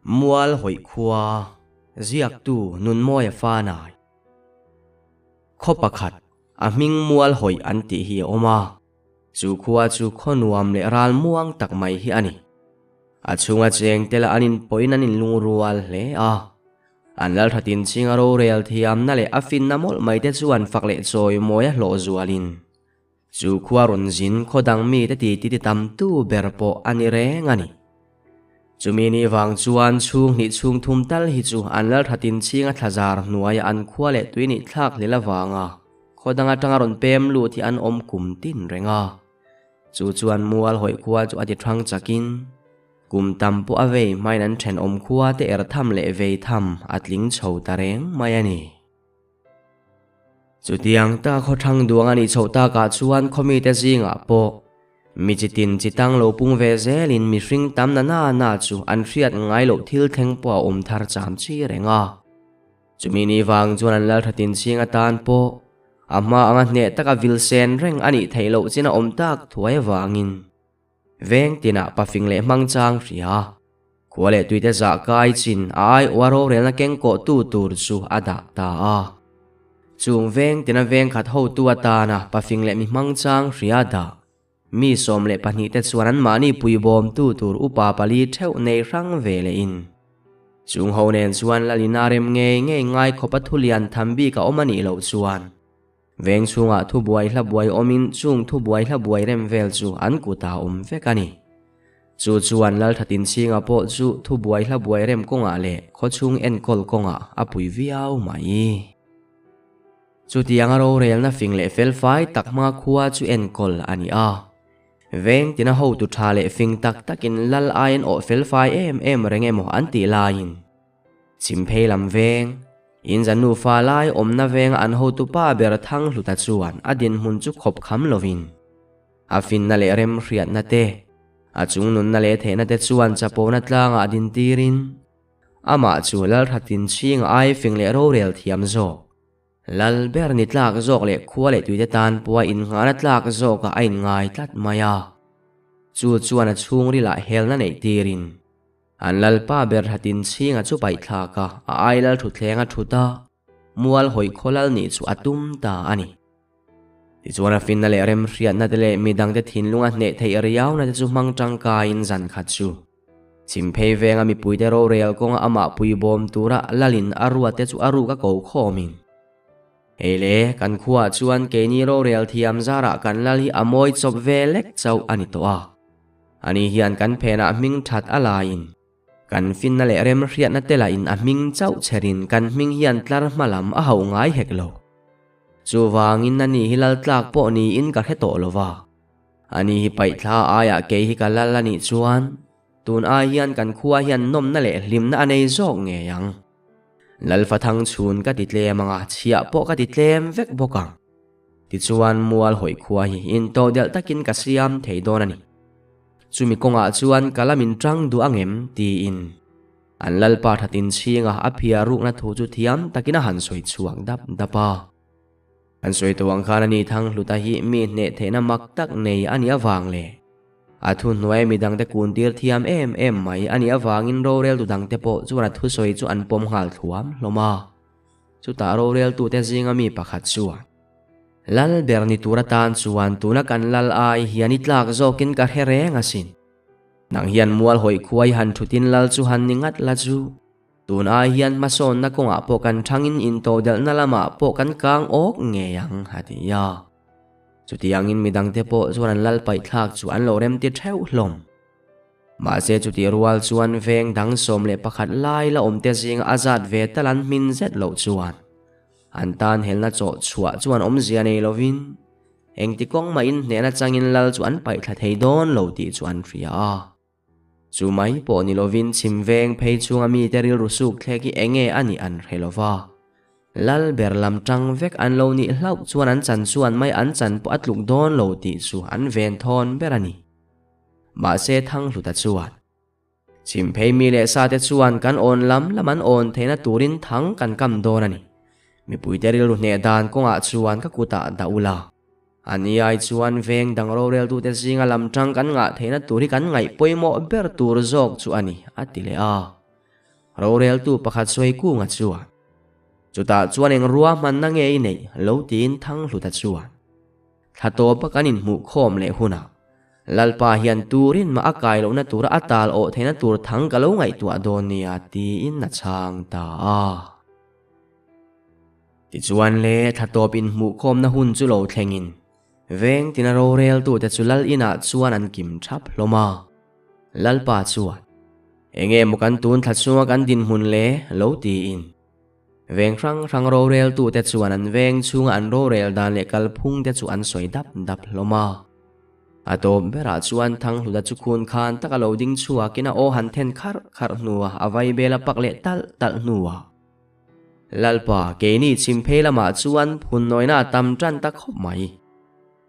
Mual hawih khua, ziaktu Nunmawia Fanai. Khaw pakhat, a hming Mual hawih an tih hi a awm a. Chu khua chu khaw nuam leh ral muang tak mai hi a ni. A chhunga cheng te lah an inpawhin an inlungrual hle a. An lalthatin chinga rorel thiamna leh a finna mawlh mai te chu an fak leh chawimawi a hlawh zualin chu khua rawn zin khaw dang mite ti ti ti tamtu ber pawh a ni reng a ni. Chumi ni vang chuan chhung hnih chhung thum tal hi chu an lalthatin chinga thlazar hnuaia an khua leh tui nih thlak hlel avanga khaw dang atanga rawn pem lut hi an awm kum tin reng a. Chu chuan mual hawih khua chu a ti thang chakin kum tam pawh a vei hmain an thenawm khua te er tham leh vei tham a tling chho ta reng mai a ni. Chutiang ta khaw thang duang a nih chhoh takah chuan khawmite zingah pawh mi chi tin chi tang lo pung ve zelin mihring tam na na na chu an hriat ngai loh thil thleng pawh a awm thar cham chi reng a. Chumi ni vang chuan an lalthatin chhing atan pawh a hma anga hneh taka vil sen reng a nih theih loh chin a awm tak thuai avangin veng tinah pafing leh hmang chang hria khua leh tuite zah kai chin a aiawha rorelna keng kawhtu tur chu a dah ta a. Chung veng tina veng khat hotu atana pafing leh mi hmang chang hria dah Mi 12 te chuan anmahni puibawmtu tur upa pali theuh nei hrang ve leh in. Chung ho nen chuan Lalina rem ngei ngei ngai khawpa thu lian tham bik a awm a nih loh chuan veng chhungah thu buai hla buai awmin chung thu buai hla buai rem vel chu an kutah awm vek a ni. Chu chuan Lalthatinchhinga pawh chu thu buai hla buai rem kawngah leh khawchhung enkawl kawngah a pui viau mai. Chutianga rorelna fing leh felfai tak hma khua chu enkawl a ni a. Veng tina hotu tha leh fing tak takin lal aiin awh felfai em em reng emaw an tih laiin Chhimphei lam veng, in nufa lai awmna venga an hotu pa ber Thanghluta chuan a dinhmun chu khawp kham lovin a finna leh remhriatna te, a chungnunna leh theihna te chuan chapona tlangah a dintirin Amah chu Lalthatin chhing ai fing leh rorel thiam zawk. Lal ber ni tlak zawk leh khua leh tuite tan pawha innghahna tlak zawkah a inngai tlat mai a. Chu chuan a chhungrilah helna neih tirin an Lalpa ber Thatin chhinga chu paihthlak a, a ai Lal thutthleng a thut a, mual hawi khaw lal nih chu a tum ta a ni. Tichuan a finna leh remhriatna te leh midangte thinlunga hneh theih riauna te chu hmang tangkaiin zan khat chu Chhimphei venga mipuite rorel kawnga amah puibawm tura lalin a ruatte chu a ruk a ko khawmin. Hei le, kan khuaah chuan keini rorel thiam zarah kan lal hi a mawi chawp ve lek chauh a ni tawh a. Ani hian kan phenah hming that a laiin, kan finna leh remhriatna te lahin a hming chauh chherin kan hming hian tlar hma lam a hauh ngai hek lo. Chuvangin ani hi lal tlak pawh niin ka hre tawh lova. Ani hi paihthla aiah kei hi ka lal a nih chuan tun ai hian kan khua hian nawmna leh hlimna a nei zawk ngei ang. Lalfathang chhun ka ti tlem ang a, chhiah pawh ka ti tlem vek bawk ang. Tichuan mual hawi khua hi intodelh takin ka siam thei dawn a ni. Chumi kawngah chuan ka la min tang duh ang em? tiin an Lalpa thatin chhinga a phiah rukna thu chu thiam takin a han sawi chhuak dap dap a. An sawi tawh ang khan a ni Thanghluta hi mi hneh theihna mak tak nei a nih avang leh a thuhnuai midangte kuntir thiam em em mai a nih avangin roreltu dangte pawh chuan a thusawi chu an pawm nghal thluam hlawm a. Chutah roreltute zinga mi pakhat chuan, Lal ber ni tur atan chuan tuna kan lal ai hian i tlak zawkin ka hre reng asin. Nang hian mual hawi khuai han thutin lal chu han ni ngat la chu. Tun ai hian hmasawnna kawngah pawh kan thangin intodelhna lamah pawh kan kang awk ngei ang, a ti a. Chutiangin midangte pawh chuan an lal paihthlak chu an lo remti theuh hlawm. Mahse chutih rual chuan veng dang 11 lai la awmte zinga a zat ve tal an hmin zet loh chuan an tan helna chawh chhuah chuan awmzia nei lovin engti kawng mahin hnehna changin lal chu an paihthla thei dawn lo tih chu an hria a. Chu mai pawh ni lovin chhim veng phei chhunga mite rilru suk thlek hi enge a nih an hre lova. Lal ber lam tang vek an lo nih hlauh chuan an chan chuan mai an chan pawh a tluk dawn lo tih chu an ven thawn ber a ni. Mahse Thanghluta chuan, Chhim phei mi leh sate chuan kan awn lam lam an awn theihna turin thang kan kam dawn a ni. Mipuite rilru hneh dan kawngah chuan ka kutah dah ula. A ni ai chuan veng dang roreltute zinga lam tang kan ngah theihna tur hi kan ngaih pawimawh ber tur zawk chu a ni, a ti leh a. Roreltu pakhat Sawikunga chuan, Chutah chuan eng ruahmanna nge i neih lo tiin Thanghluta chuan, Thla tawpa kan inhmuh khawm leh hunah Lalpa hian turin mah a kai lohna tura a tal awh theihna tur thang ka lo ngaihtuah dawn nia tiin a chhang ta a. Tichuan le thla tawp inhmuh khawmna hun chu lo thlengin veng tina roreltute chu Lal inah chuan an kim thap hlawm a. Lalpa chuan, Enge maw kan tun thla chunga kan dinhmun le? lo tiin. Veng hrang hrang roreltute chuan an veng chhunga an rorel dan leh kalphung te chu an sawi dap dap hlawm a. A tawp berah chuan Thanghluta chu khun khan taka lo ding chhuakin a aw han then kharh kharh hnuah a vaibel a pak leh talh talh hnuah, Lalpa, keini chhim phei lamah chuan phunnawina a tam tan ta khawp mai.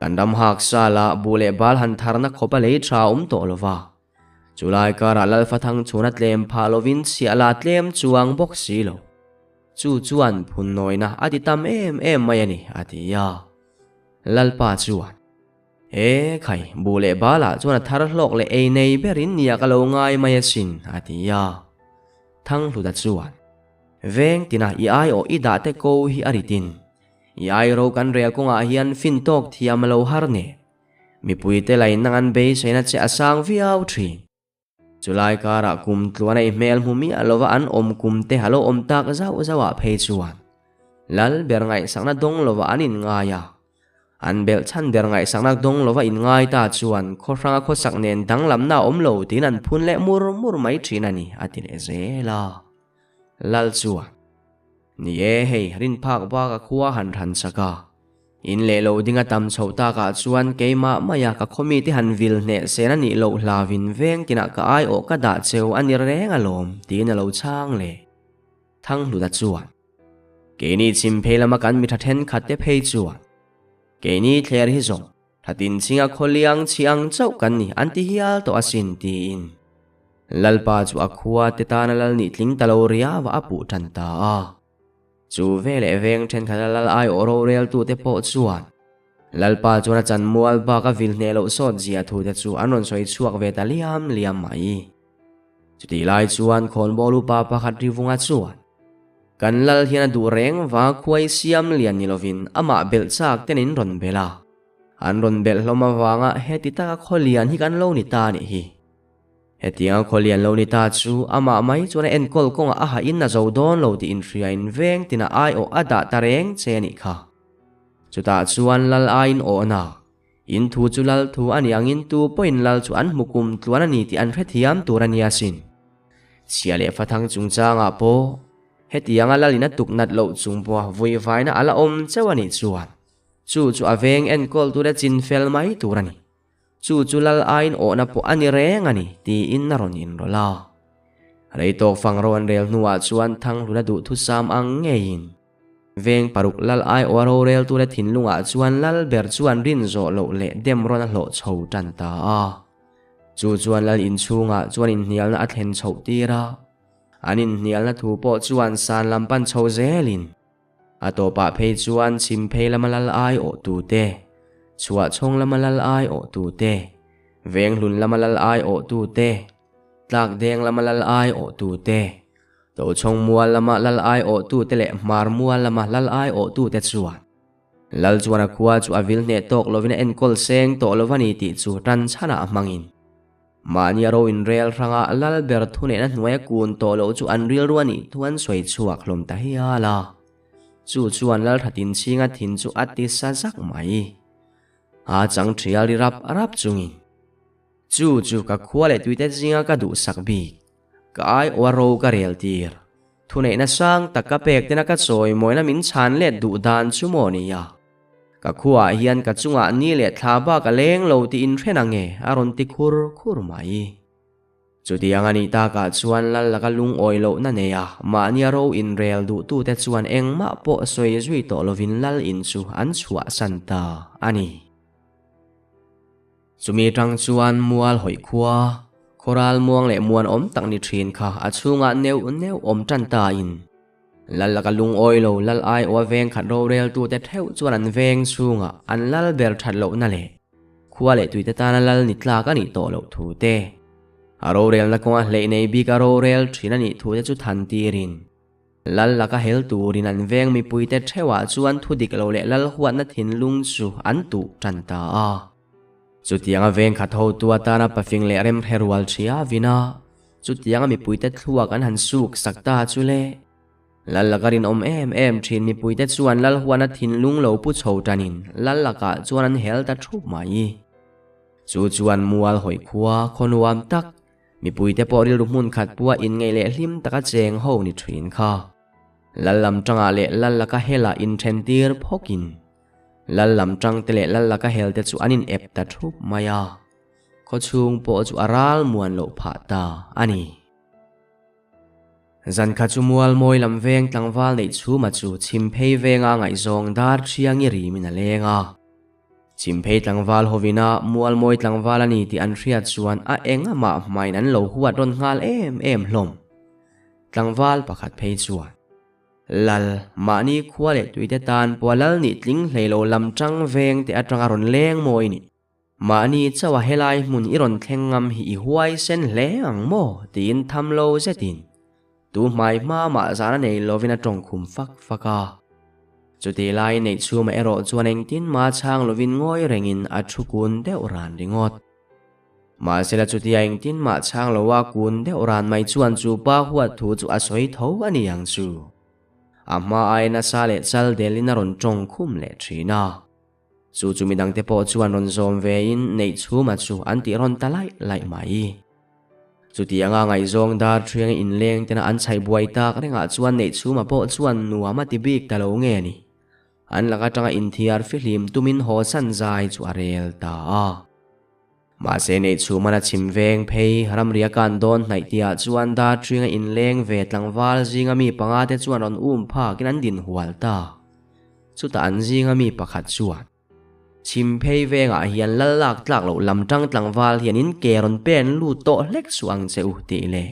Kan ram hak sala buh leh bal han tharna khawp a lei tha awm tawh lova. Chulai karah Lalfathang chhuna tlem phah lovin chhiah la tlem chuang bawk si lo. Chu chuan phunnawina a ti tam em em mai a ni, a ti a. Lalpa chuan, E khai, buh leh balah chuan a thar hlawk leh ei nei berin nia ka lo ngai mai asin, a ti a. Thanghluta chuan, Veng tina i aiawh i dah te ko hi a ritin. I airo kan rel kawngah hian fin tawk thiam a lo har nen. Mipuite lain nang an beiseina che a sang viau thin. Chulai karah kum tluana i hmel hmu miah lova an awm kum te a lo awm tak zauh zauhah phei chuan Lal ber ngaihsakna dawng lova an inngai a. An belh chhan ber ngaihsakna dawng lova inngai ta chuan khaw hranga khawsak nen danglamna a awm lo tiin an phun leh mur mur mai thin a ni, a ti leh zel a. Lal chuan, Ni e, hei rinphak bak a khua han hran chak a. In leh lo ding a tam chhoh takah chuan keimah maia ka khawmite han vil hneh sen a nih loh hlavin veng tinah ka aiawh ka dah cheu a ni reng alawm tiin a lo chhang leh. Thanghluta chuan, Keini chhim phei lama kan mi tha thenkhat te phei chuan keini thler hi zawng thatin chhinga khawliang chhi ang chauh kan ni an ti hial tawh asin tiin Lalpa chu a khua te tana lal nih tling ta lo riau a puh tan ta a. Chu veleh veng thenkhat a lal aiawh roreltute pawh chuan Lalpa chuan a chanmual bak a vil hneh loh sawt zia thute chu an rawn sawi chhuak ve ta liam liam mai. Chutih lai chuan khawnbawl upa pakhat Rivunga chuan, Kan lal hian a duh reng va khuai siam lian ni lovin amah belh chak ten in rawn belh a, an rawn belh hlawm avanga heti taka khaw lian hi kan lo ni ta nih hi. Hetianga khawlian lo ni ta chu amah mai chuan a enkawl kawngah a hahin a zo dawn lo tih inhriain veng tina aiawh a dah ta reng che a nih kha. Chutah chuan lal aiin awhna, in thu chu lal thu a nih angin tu pawhin lal chu an hmu kum tluan a ni tih an hrethiam tur a nia sin. Chhia leh fathang chungchangah pawh hetianga lalin a tuk nat loh chung pawha vuivaina a la awm chauh a nih chuan chu chu a veng enkawl tura chin fel mai tur a ni. Chu chu lal aiin awhna pawh a ni reng a ni, tiin a rawn inrawlh a. Rei tawk fang ro an rel hnuah chuan Thanghluna duhthusam ang ngeiin veng paruk lal aiawha rorel tura thinlungah chuan lal ber chuan rin zawh loh leh dem rawn a hlawh chho tan ta a. Chu chuan lal inchhungah chuan inhnialna a thlen chhoh tir a. An inhnialna thu pawh chuan san lam pan chho zelin A tawpah phei chuan chhim phei lama lal ai awhtute, chhuahchhawng lama lal ai awhtute, venghlun lama lal ai awhtute, tlakdeng lama lal ai awhtute, tochhawng mual lama lal ai awhtute leh hmar mual lama lal ai awhtute chuan Lal chuan a khua chu a vil hneh tawk lovin a enkawl seng tawh lo a ni tih chu tan chhanah a hmangin Mahni a ro inrel hranga lal ber thuneihna hnuaia kun tawh loh chu an rilru a nih thu an sawi chhuak hlawm ta hial a. Chu chuan lal tha tinchinga thin chu a ti sa zak mai. A chang thial ri rap rap chungin, Chu chu ka khua leh tuite zinga ka duhsak bik, ka aiawha ro ka rel tir. Thuneihna sang tak ka pek tena ka chawi mawina min chhan let duh dan chu maw nia. Ka khuaah hian ka chungah ni leh thla bak a leng lo tih inhren ang e, a rawn ti khur khur mai. Chutiang a nih takah chuan lal laka lungawi lohna nei a, mahnia ro inrel duhtute chuan engmah pawh sawi zui tawh lovin lal in chu an chhuahsan ta a ni. Chumi tang chuan mual hawi khua, khawral muang leh muan awm tak ni thin kha a chhungah neuh neuh awm tan tain Lal laka lungawi lo lal aiawha veng khat roreltute theuh chuan an veng chhungah an lal ber that lohna leh khua leh tuite tana lal ni tlak a nih tawh loh thu te. A rorelna kawnga hleih nei bik a rorel thin a nih thute chu than tirin, Lal laka hel turin an veng mipuite theuhah chuan thu dik lo leh lal huatna thinlung chu an tuh tan ta a. Chutianga veng khat hotu atana pafing leh remhre rual thia vin a, chutianga mipuite thluak an han suk sak ta chu le. Lal laka rinawm em em thin mipuite chuan lal huatna thinlung lo pu chho tanin lal lakah chuan an hel ta thup mai. Chu chuan mual hawi khua khaw nuam tak, Mipuite pawh rilru hmun khat pua inngeih leh hlim taka cheng ho ni thin kha. Lal lam tangah leh lal laka helah inthen tir phawkin lal lam tangte leh lal laka helte chu an in ep ta thup mai a, khawchhung pawh chu a ral muan loh phah ta a ni. Zan kha chu mual mawi lam veng tlangval neih chhuma chu chhim phei venga ngaihzawng dar thiangi rimin a leng a. Chhimphei tlangval hovina Mualmawi tlangval a ni tih an hriat chuan a eng amah hmain an lo huat rawn nghal em em hlawm. Tlangval pakhat phei chuan, Lal, mahni khua leh tuite tan pawh lal nih tling hlei lo lam tang veng te atanga rawn leng mawi ni. Mahni chauha helai hmun i rawn thleng ngam hi i huai sen hle ang maw? tiin tham lo zetin Tu hmai hma mah zan a nei lovin a tawng khum fak fak a. Chutih lai Neihchhuma erawh chuan engtin mah chhang lovin ngawi rengin a thu kun deuh ran ringawt. Mahsela chutia engtin mah chhang loa kun deuh ran mai chuan chu pa huat thu chu a sawi tho a ni ang chu. A hma ai nasa leh chal delin a rawn tawng khum leh thin a. Chu chu midangte pawh chuan rawn zawm vein Neihchhuma chu an tih rawn ta laih laih mai. Chutianga ngaihzawng dar thiang inleng tena an chhaih buai tak rengah chuan Neihchhuma pawh chuan nuam a ti bik ta lo nge ni. An lak atanga inthiar fihlim tumin haw san zai chu a rel ta a. Mahse Neihchhuman a chhim veng phei ramria kan dawn hnaih tihah chuan dar thianga inleng ve tlangval zinga mi panga te chuan rawn um phakin an din hual ta. Chutah an zinga mi pakhat chuan, Chhim phei vengah hian lal lak tlak loh lam tang tlangval hian in ke rawn pen lut tawh hlek suh ang che u tih leh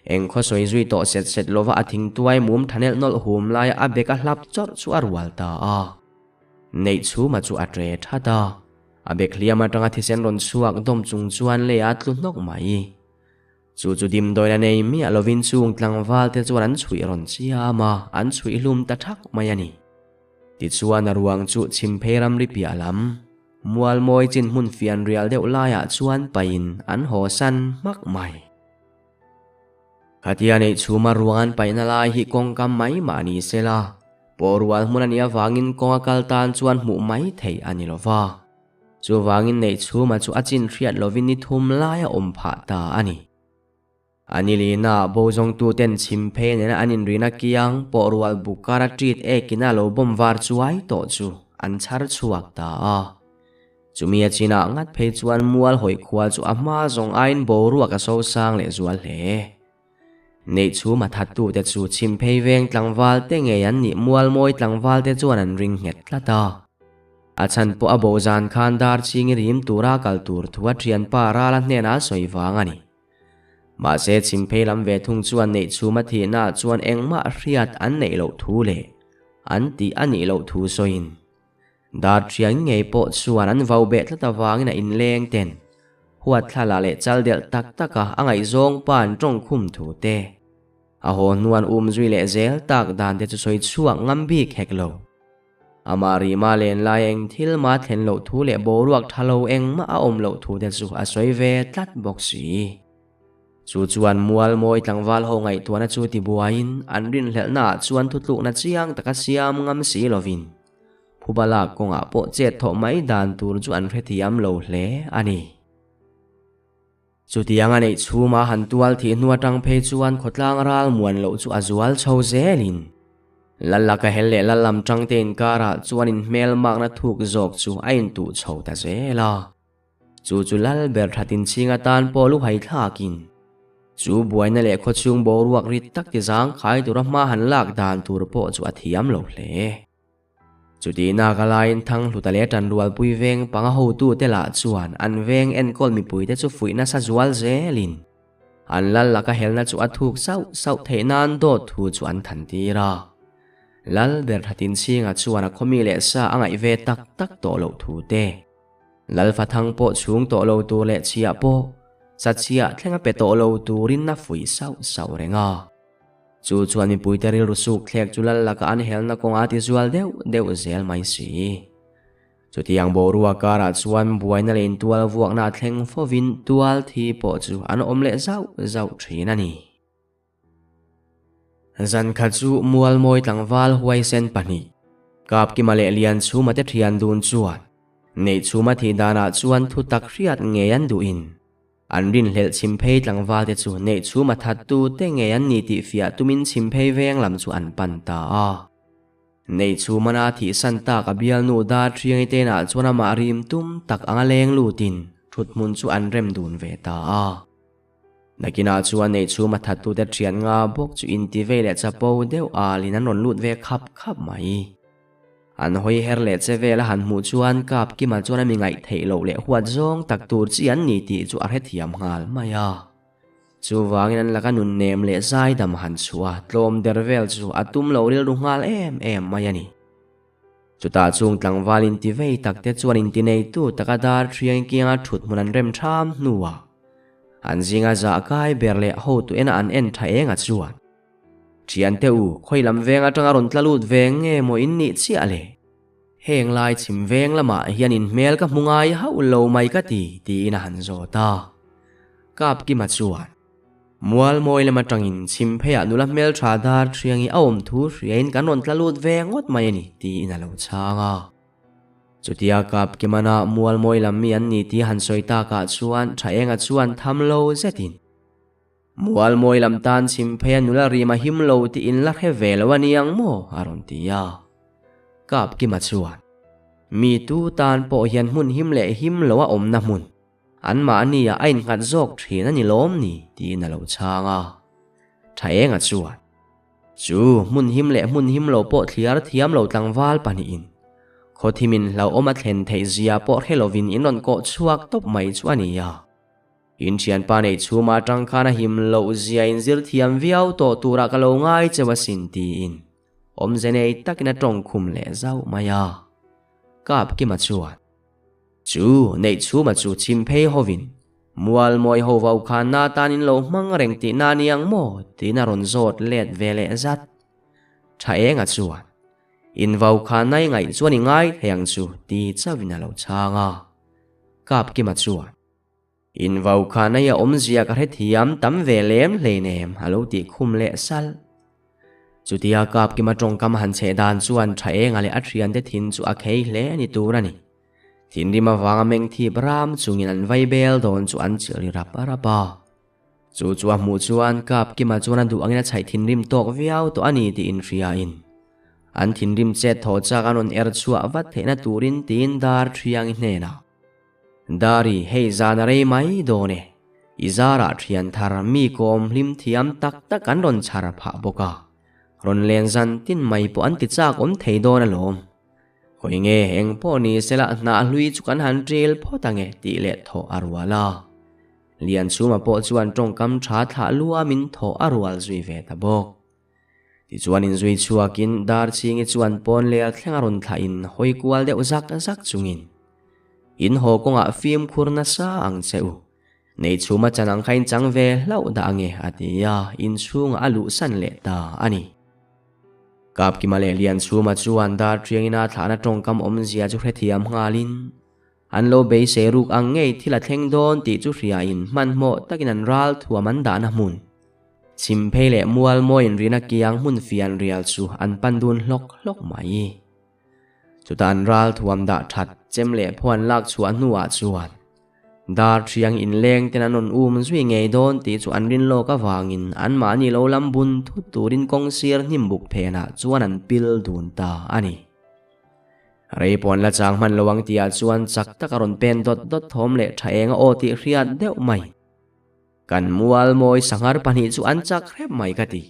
eng khaw sawi zui tawh set set lova a thingtuai mum thanelh nawlh hum laia a bek a hlap chawrh chu a rual ta a. Neihchhuma chu a ṭe that a, a bek hliam atanga thisen rawn chhuak dawm chung chuan lei a tlu hnawk mai. Chu chu dimdawina nei miah lovin chung tlangval te chuan an chhuih rawn chiam a, an chhuih hlum ta thak mai a ni. Tichuan a ruang chu chhimphei ramri piah lam, Mualmawi chin hmun fian rial deuh laiah chuan pahin an haw san hmak mai. Khatia neih chhuma ruang an paihna lai hi kawngkam mai mah ni sela, pawh rual hmun a nih avangin kawng a kal tan chuan hmuh mai theih a ni lo va. Chuvangin Neihchhuma chu a chin hriat lovin ni thum lai a awm phah ta a ni. A ni lina bo zawngtuten chhimphei nena an inrina kiang pawh rual buk kara ṭit ekin a lo bawm var chuai tawh chu an chhar chhuak ta a. Chumi a chinah ngat phei chuan mual hawi khua chu a hma zawng aiin boruak a sosang leh zual hle. Neihchhum a thattute chu chhimphei veng tlangval te ngei an nih mualmawi tlangval te chuan an ring nghet tlat a. A chhan pawh a bo zan khan dar chhingi rim tura kal tur thu a thianpa Rala hnenah a sawi vang a ni. Mahse chhimphei lam ve thung chuan Neihchhum a thihnaah chuan engmah hriat an neih loh thu leh an tih a nih loh thu sawiin Dar thiang ngei pawh chuan an vau beh tlat avangin a inleng ten huat thla leh chal delh tak taka a ngaihzawng pa an tawng khum thu te, a haw hnuan um zui leh zel tak dan te chu sawi chhuak ngam bik hek lo. Amah rihma len lai eng thil mah thlen loh thu leh boruak tha lo engmah a awm loh thu te chu a sawi ve tlat bawk si. Chu chuan mual mawi tlangval ho ngaihtuahna chu tibuaiin an rinhlelhnaah chuan thutlukna chiang taka siam ngam si lovin Phuba lak kawngah pawh chet thawh mai dan tur chu an hrethiam lo hle a ni. Chutiang a neih chhuma han tual thih hnu atang phei chuan khawtlang ral muan loh chu a zual chho zelin Lalla ka hel leh Lallam tangte inkarah chuan inhmelmakna thuk zawk chu a intuh chho ta zel a. Chu chu lal ber that inchhing atan pawh lu hai thlakin chu buaina leh khawchhung boruak rit tak ti zangkhai tura hma han lak dan tur pawh chu a thiam lo hle. Chutihna ka laiin Thanghluta leh Tanrualpui veng panga hotute lah chuan an veng enkawl mipuite chu fuih nasa zual zelin an lal laka helna chu a thuk sauh sauh theih nan dawt thu chu an than tir a. Lal ber that inchhinga chuan a khawmi leh sa a ngaih ve tak tak tawh loh thu te, Lalfa thang pawh chhung tawh lo tur leh chhiah pawh. Sachhiah thlenga pe tawh lo turin a fuih sauh sauh reng a. Chu chuan mipuite rilru suk thlek chu lal laka an helna kawngah a tizual deuh deuh zel mai si. Chutiang boruak karah chuan buaina leh intual vuakna a thleng fovin tual thi pawh chu an awm leh zauh zauh thin a ni. Zan khat chu Mualmawi tlangval huaisen pahnih, Kapkima leh Lianchhuma te thian dun chuan Neihchhuma thih danah chuan thu tak hriat ngei an duhin an rinhlelh chhimphei tlangval te chu Neihchhuma thattu te ngei an ni tih fiah tumin chhimphei veng lam chu an pan ta a. Neihchhumana thihsan tak a bialnu dar thiangi tenah chuan amah rim tum tak anga leng lutin thuthmun chu an rem dun ve ta a. Nakinah chuan Neihchhum a thattute thian nga bawk chu inti vei leh chapo deuh alin an rawn lut ve khap khap mai. An hawi her leh che vel a han hmuh chuan Kapkima chuan a mi ngaih theih loh leh huat zawng tak tur chi an ni tih chu a hrethiam nghal mai a. Chuvangin an laka nun nem leh zaidam han chhuah a tlawm der vel chu a tum lo rilru nghal em em mai a ni. Chutah chung tlangval inti vei tak te chuan inti neitu taka dar thiang kianga thut hmun an rem tham hnuah an zinga zah kai ber leh hotu ena an en tha enga chuan, Thiante u, khawi lam veng atanga rawn tla lut ve nge maw in nih chiah le? Heng lai chhim veng lamah hian in hmel ka hmu ngai hauh lo mai ka ti, tiin a han zawt a. Kapkima chuan. Mual mawi lam atangin chhim pheiah nula hmeltha dar thiangi a awm thu hriain kan rawn tla lut ve ngawt mai a ni, tiin a lo chhang a. Chutia Kapkimana mual mawi lam mi an ni tih han sawi takah chuan Thaenga chuan tham lo zetin, Mual mawi lam tan chhim pheia nula rim a him lo tih in la hre ve lo a ni ang maw? a rawn ti a. Kapkima chuan, Mi tu tan pawh hian hmun him leh him lo a awmna hmun, Anmahni ah a innghat zawk thin a ni lawm ni? tiin a lo chhang a. Thaenga chuan, Chu hmun him leh hmun him lo pawh thliar thiam lo tlangval pahnihin khawthimin hlauhawm a thlen theih zia pawh hre lovin in rawn kawh chhuak tawp mai chu a ni a. In thianpa neih chhuma atang khan a him loh zia in zir thiam viau tawh turah ka lo ngai cheu asin tiin awmze nei takin a tawngkhum leh zauh mai a. Kapkima chuan, Chu Neihchhuma chu chhim phei hovin, Mual mawi ho vau khan na tan in lo hmang reng tih na ni ang maw? tiin a rawn zawt let ve leh zat. Tha enga chuan, In vau khan na i ngaih chuan i ngai thei ang chu ti chauhin a lo chhang a. Kapkima chuan, In vau khan a i a awmzia ka hrethiam tam ve lem hleinem a lo tih khum leh salh. Chutia Kapkima tawngkam han chheh dan chuan tha enga leh a thiante thin chu a khei hle ni tur a ni. Thinrim avanga meng thip ram chungin an vai bel dawn chu an chilh ri rap rap a. Chu chu a hmuh chuan Kapkima chuan a duh angin a chhaih thinrim tawk viau tawh a ni tih inhriain an thinrim chet thaw chak an rawn er chhuah vat theihna turin tiin dar thiangi hnenah, Dari, hei zan a rei mai dawn e. I zarah thian thar mi kawm hlim thiam tak tak an rawn chhar phah bawk a. Rawn len zan tin mai pawh an ti chak awm thei dawn alawm. Hawi nge eng pawh ni sela hnah hlui chu kan han ṭil phawt ange tih leh thawh a rual a. Lianchhuma pawh chuan ṭawngkam ṭha thlah luamin thawh a rual zui ve ta bawk. Tichuan inzui chhuakin Darchhingi chuan pawn lel thleng a rawn thlahin hawi kual deuh zak zak chungin, In haw kawngah fimkhur nasa ang che u. Neichhuma chan ang kha in chang ve hlauh dah ange a ti a, inchhungah a luhsan leh ta a ni. Kapkima leh Lianchhuma chuan Darṭiangina thlahna ṭawngkam awmzia chu hrethiam nghalin an lo beisei ruk ang ngei thil a thleng dawn tih chu hriain hmanhmawh takin an ral thuam an dahna hmun Chhimphei leh Mualmawi inrina kiang hmun fian rial chu an pan dun hlawk hlawk mai. Chutah an ral thuam dah that chem leh phuan lak chhuah hnuah chuan Dar thiang inleng ten an rawn um zui ngei dawn tih chu an rin lawk avangin anmahni lo lam bun thut turin kawng sir hnim buk phenah chuan an pil dun ta a ni. Rei pawh an la chang hman lo ang tihah chuan chak taka rawn pen dawt dawt thawm leh tha eng a aw tih hriat deuh mai. Kan mual mawi sanghar pahnih chu an chak hrep mai ka ti.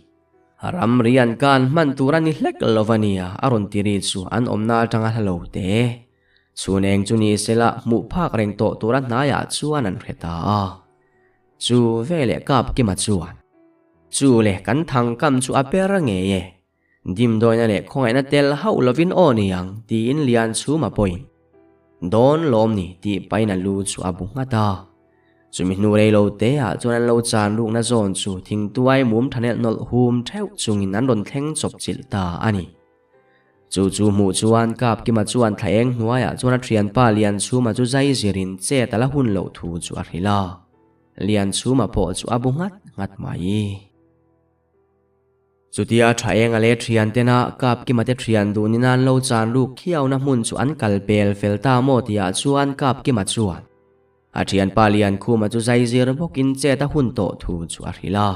Ramri an kan hman tur a ni hlek lo va nia a rawn ti ri chu an awmna atanga hla lo te. Chhun eng chu ni sela hmuh phak reng tawh tura hnaiah chuan an hre ta a. Chu veleh Kapkima chuan, Chu le kan thangkam chu a per ngei e. Dimdawina leh khawngaihna tel hauh lovin aw ni ang tiin Lianchhuma pawhin, Dawn lawm ni tih pahin a lu chu a bu nghat a. Chumi hnu rei lo te ah chuan an lo chan rukna zawn chu thingtuai mum thanelh nawlh hum theuh chungin an rawn thleng chawp chilh ta a ni. Chu chu hmuh chuan Kapkima chuan thla eng hnuaiah chuan a thianpa Lianchhuma chu zai zirin chet a la hun loh thu chu a hrilh a. Lianchhuma pawh chu a bu nghat nghat mai. Chutia tha enga leh thian tena Kapkima te thian duhnin an lo chan ruk khiauna hmun chu an kal pel fel ta maw tihah chuan Kapkima chuan a thianpa Liankhuma chu zai zir bawkin chet a hun tawh thu chu a hrilh a.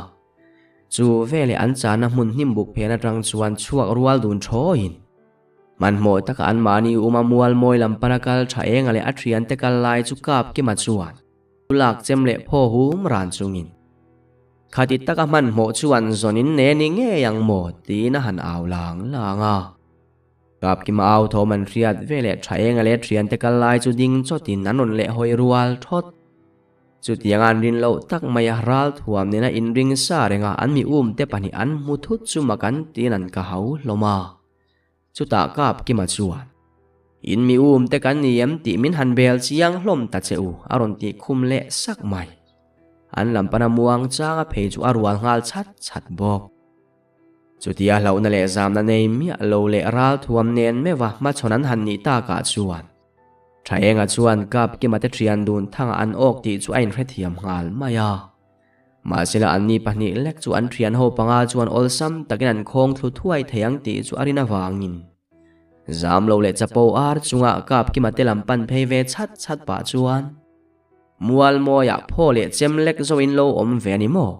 Chu veleh an channa hmun hnim buk phen atang chuan chhuak rual dun thawiin hmanhmawh taka anmahni uma mual mawi lam pana kal tha enga leh a thiante kal lai chu Kapkima chuan lak chem leh phaw hum ran chungin Khati taka hmanhmawh chuan zawnin ne ni ngei ang maw tiin a han au lang lang a. Kapkima au thawm an hriat veleh tha enga leh thiante kal lai chu ding chawtin an rawn leh hawi rual thawt. Chutiang an rin loh tak mai a ral thuam nena inring sa renga an mi um te pahnih an hmu thut chu mak an tiin an ka hau hlawm a. Chutah Kapkima chuan, In mi um te kan ni em tih min han bel chiang hlawm ta che u, a rawn tih khum leh sak mai. An lam pana muang changa phei chu a rual nghal chhat chhat bawk. Chutia hlauhna leh zamna nei miah lo leh ral thuam nen meuha hmachhawn an han nih takah chuan Thaenga chuan Kapkima te thian dun thangah an awk tih chu a inhrethiam nghal mai a. Mahsela anni pahnih lek chu an thian ho panga chuan awlsam takin an khawng thlu thuai thei ang tih chu a rin avangin zam lo leh chapo ar chungah Kapkima te lam pan phei ve chhat chhat pah chuan Mual mawiah phaw leh chem lek zo in lo awm ve a ni maw?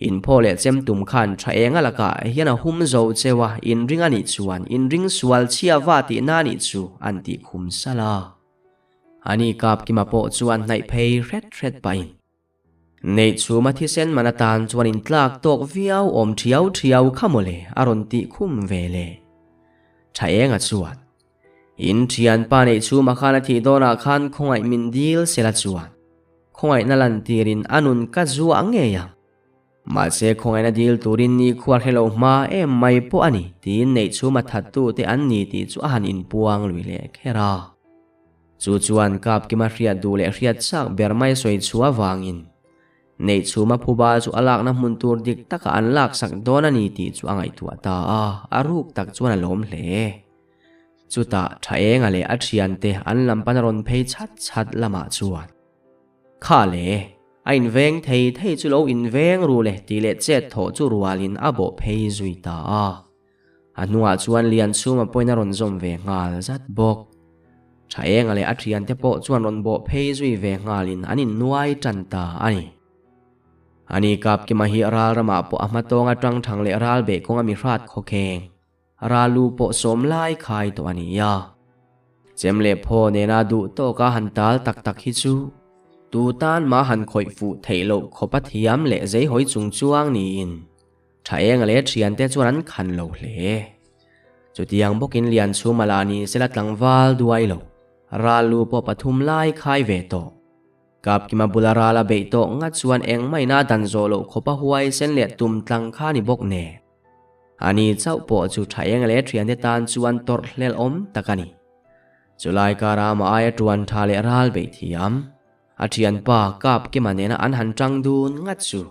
In phaw leh chem tum khan tha eng a lakah hian a hum zo cheu a, in ring a nih chuan in ring sual chhia va tihna a nih chu an tih khum salh a. Ani Kapkima pawh chuan hnaih phei hret hret pahin Neih chhuma thisen man atan chuan in tlak tawk viau awm thiau thiau kha mawle a rawn tih khum ve le. Tha enga chuan In thianpa neih chhuma khan a thih dawnah khan khawngaih min dil sela chuan khawngaihna lantirin a nun ka zuah ngei ang. Mahse khawngaihna dil turin ni khuar hre lo hma em mai pawh a ni tiin neih chhuma thattute an ni tih chu a han inpuang lui leh kher a. Chu chuan Kapkima hriat duh leh hriat chak ber mai sawi chhuah avangin neih chhuma phuba chu a lakna hmun tur dik taka an laksak dawn a ni tih chu a ngaihtuah ta a, a ruk tak chuan a lawm hle. Chutah tha enga leh a thiante an lam pana rawn phei chhat chhat lamah chuan Kha le, a inveng thei thei chu lo inveng ru le tih leh chet thawh chu rualin a bawh phei zui ta a. A hnungah chuan Lianchhuma pawhin a rawn zawm ve nghal zat bawk. Thaenga leh a thiante pawh chuan rawn bawh phei zui ve nghalin an innuai tan ta a ni. Ani Kapkima hi ral ramah pawh a hmatawng atang thang leh ral beh kawnga mi hrat khawkheng, ral lu pawh sawm lai khai tawh a ni a. Chem leh phaw nena duh tawka han tal tak tak hi chu tu tan mah han khawih fuh theih loh khawpa thiam leh zeihawi chung chuang niin Tha enga leh thiante chuan an khan lo hle. Chutiang bawkin Lianchhuma lah ni sela tlangval duai lo, ral lu pawh pathum lai khai ve tawh. Kapkima bula ral a beih tawh ngat chuan engmahina a dan zawh loh khawpa huai sen leh tum tlang kha ni bawk nen. Ani chauh pawh chu tha enga leh thiante tan chuan tawrh hlelh awm tak a ni. Chulai kara amah aia tuan tha leh ral beih thiam, a thianpa Kapkima nena an han tang dun ngat chu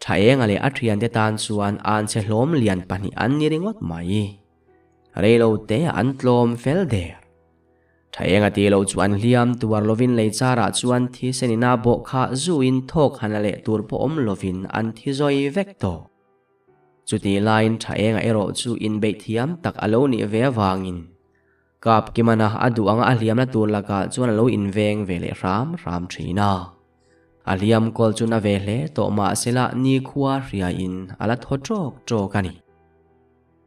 Tha enga leh a thiante tan chuan anchhe hlawm lian pahnih an ni ringawt mai. Reilo te an tlawm fel der. Tha enga tih loh chu an hliam tuar lovin lei charah chuan thisen ina bawh kha zuin thawk han la leh tur pawh awm lovin an thi zawi vek tawh. Chutih laiin tha enga erawh chu inbeih thiam tak a lo nih ve avangin Kap Kimana a duh anga a hliamna tur lakah chuan a lo inveng ve leh hram hram thin a. A hliam kawl chu na ve hle tawh mahsela nikhua hriain a la thaw ṭawk ṭawk a ni.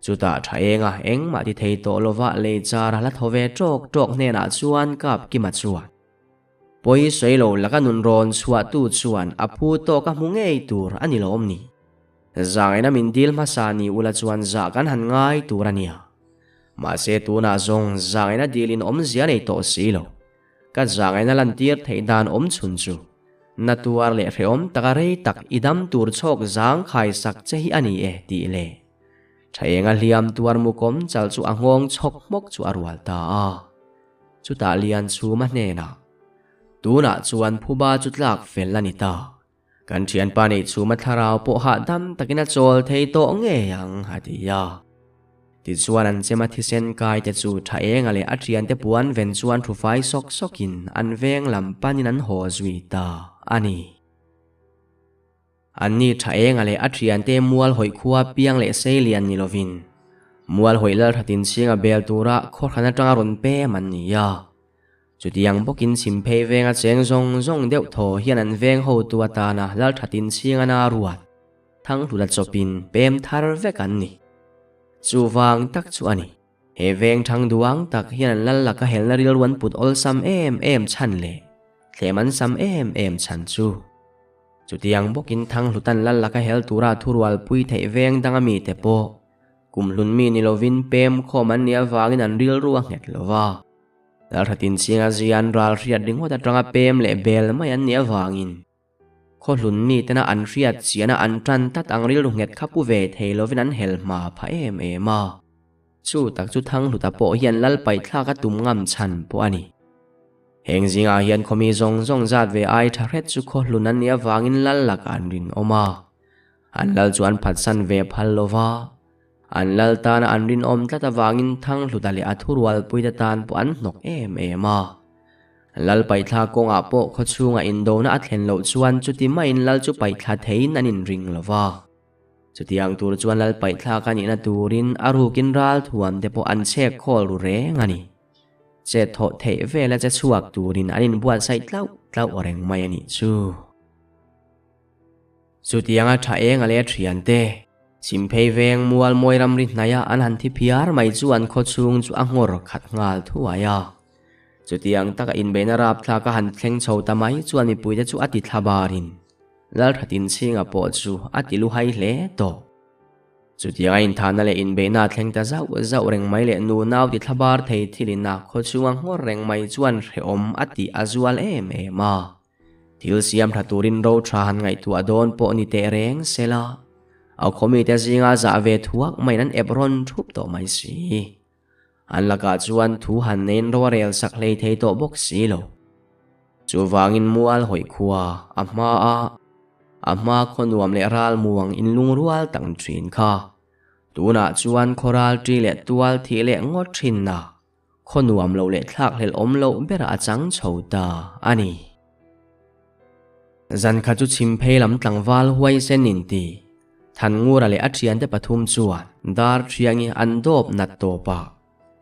Chutah tha enga engmah ti thei tawh lova lei char a la thaw ve ṭawk ṭawk hnenah chuan Kap Kima chuan pawi sawi lo laka nun rawn chhuahtu chuan a phu tawk a hmu ngei tur a ni lawm ni. Zangaina min dil hmasa ni ula chuan zah kan han ngai tur a nia. Mahse tunah zawng zangaina dilin awmzia nei tawh si lo. Ka zangaina lantir theih dan awm chhun chu na tuar leh hrehawm taka rei tak i dam tur chhawk zang khai sak che hi a ni e tih leh Thaenga hliam tuar mukawm chal chu a nghawng chhawk hmawk chu a rual ta a. Chutah Lianchhuma hnenah. Tunah chuan phuba chu tlak fel a ni ta. Kan thianpa neih chhuma thlarau pawh hahdam takin a chawl thei tawh ngei ang, a ti a. Tichuan an chema thisen kai te chu tha enga leh a thiante puan ven chuan thufai sawk sawkin an veng lam panin an haw zui ta a ni. Anni tha enga leh a thiante mual hawih khua piang leh sei lian ni lovin mual hawih lalthatin chhinga bel tura khawhran atanga rawn pem an ni a. Chutiang bawkin chhimphei venga cheng zawng zawng deuh thaw hian an veng hotu atana lalthatin chhinga na ruat Thanghlula chawpin pem thar vek an ni. Chuvang tak chu a ni. He veng thang duang tak hian an lal laka helna rilru an put awlsam em em chhan leh thlem an sam em em chhan chu. Chutiang bawkin Thanghlutan lal laka hel tura thurualpui theih veng danga mite pawh kumhlun mi ni lovin pem khawm an nih avangin an rilru a nghet lo va. Lalthatin Chinga zian ral hriat ringawt atanga pem leh bel mai an nih avangin Khawhlun mitena an hriat chiana an tan tlat ang rilru nghet kha pu ve thei lovin an hel hma phah em em a. Chu tak chu Thanghluta pawh hian lal paihthlak a tum ngam chhan pawh a ni. Heng zingah hian khawmi zawng zawng zat ve ai tha hret chu khawhlun an nih avangin lal lakah an rinawm a. An lal chu an phatsan ve phal lo va. An lal tana an rinawm tlat avangin Thanghluta leh a thurualpuite tan pawh an hnawk em em a. Lal paihthla kawngah pawh khawchhunga indona a thlen loh chuan chuti maiin lal chu paihthla theiin an inring lo va. Chutiang tur chuan lal paihthlak a nihna turin a rukin ral thuam te pawh an chhek khawl ru reng a ni. Chet thawh theih vela che chhuak turin an inbuatsaih tlauh tlauh reng mai a nih chu. Chutianga tha eng a leh thiante, Chhimphei veng mual mawi ramri hnaia an han thi phiar mai chu an khawchhung chu a nghawr khat nghal thuai a. Chutiang taka inbeihna rapthlak a han thleng chho ta mai chuan mipuite chu a ti thla barin Lalthatin chhinga pawh chu a ti luhai hle tawh. Chutianga inthahna leh inbeihna a thleng ta zauh zauh reng mai leh nu nau ti thla bar thei thilin a khawchhunga nghawr reng mai chuan hrehawm a tih a zual em em a. Thil siam tha turin ro tha han ngaihtuah dawn pawh ni teh reng se la, a khawmite zinga zah ve thuak maiin an ep rawn thup tawh mai si. An lakah chuan thu han neiin ro a rel sak hlei thei tawh bawk si lo. Chuvangin mual hawih khua a hma a, a hma khaw nuam leh ral muang inlungrual tak ni thin kha. Tunah chuan khaw ral ṭi leh tual thih leh ngawt thinna Khaw nuam lo leh thlak hlelh awm loh berah a chang chho ta a ni. Zan khat chu chhimphei lam tlangval huaisen inti Thanngura leh a thiante pathum chuan dar thiangi an dawp nat tawp a,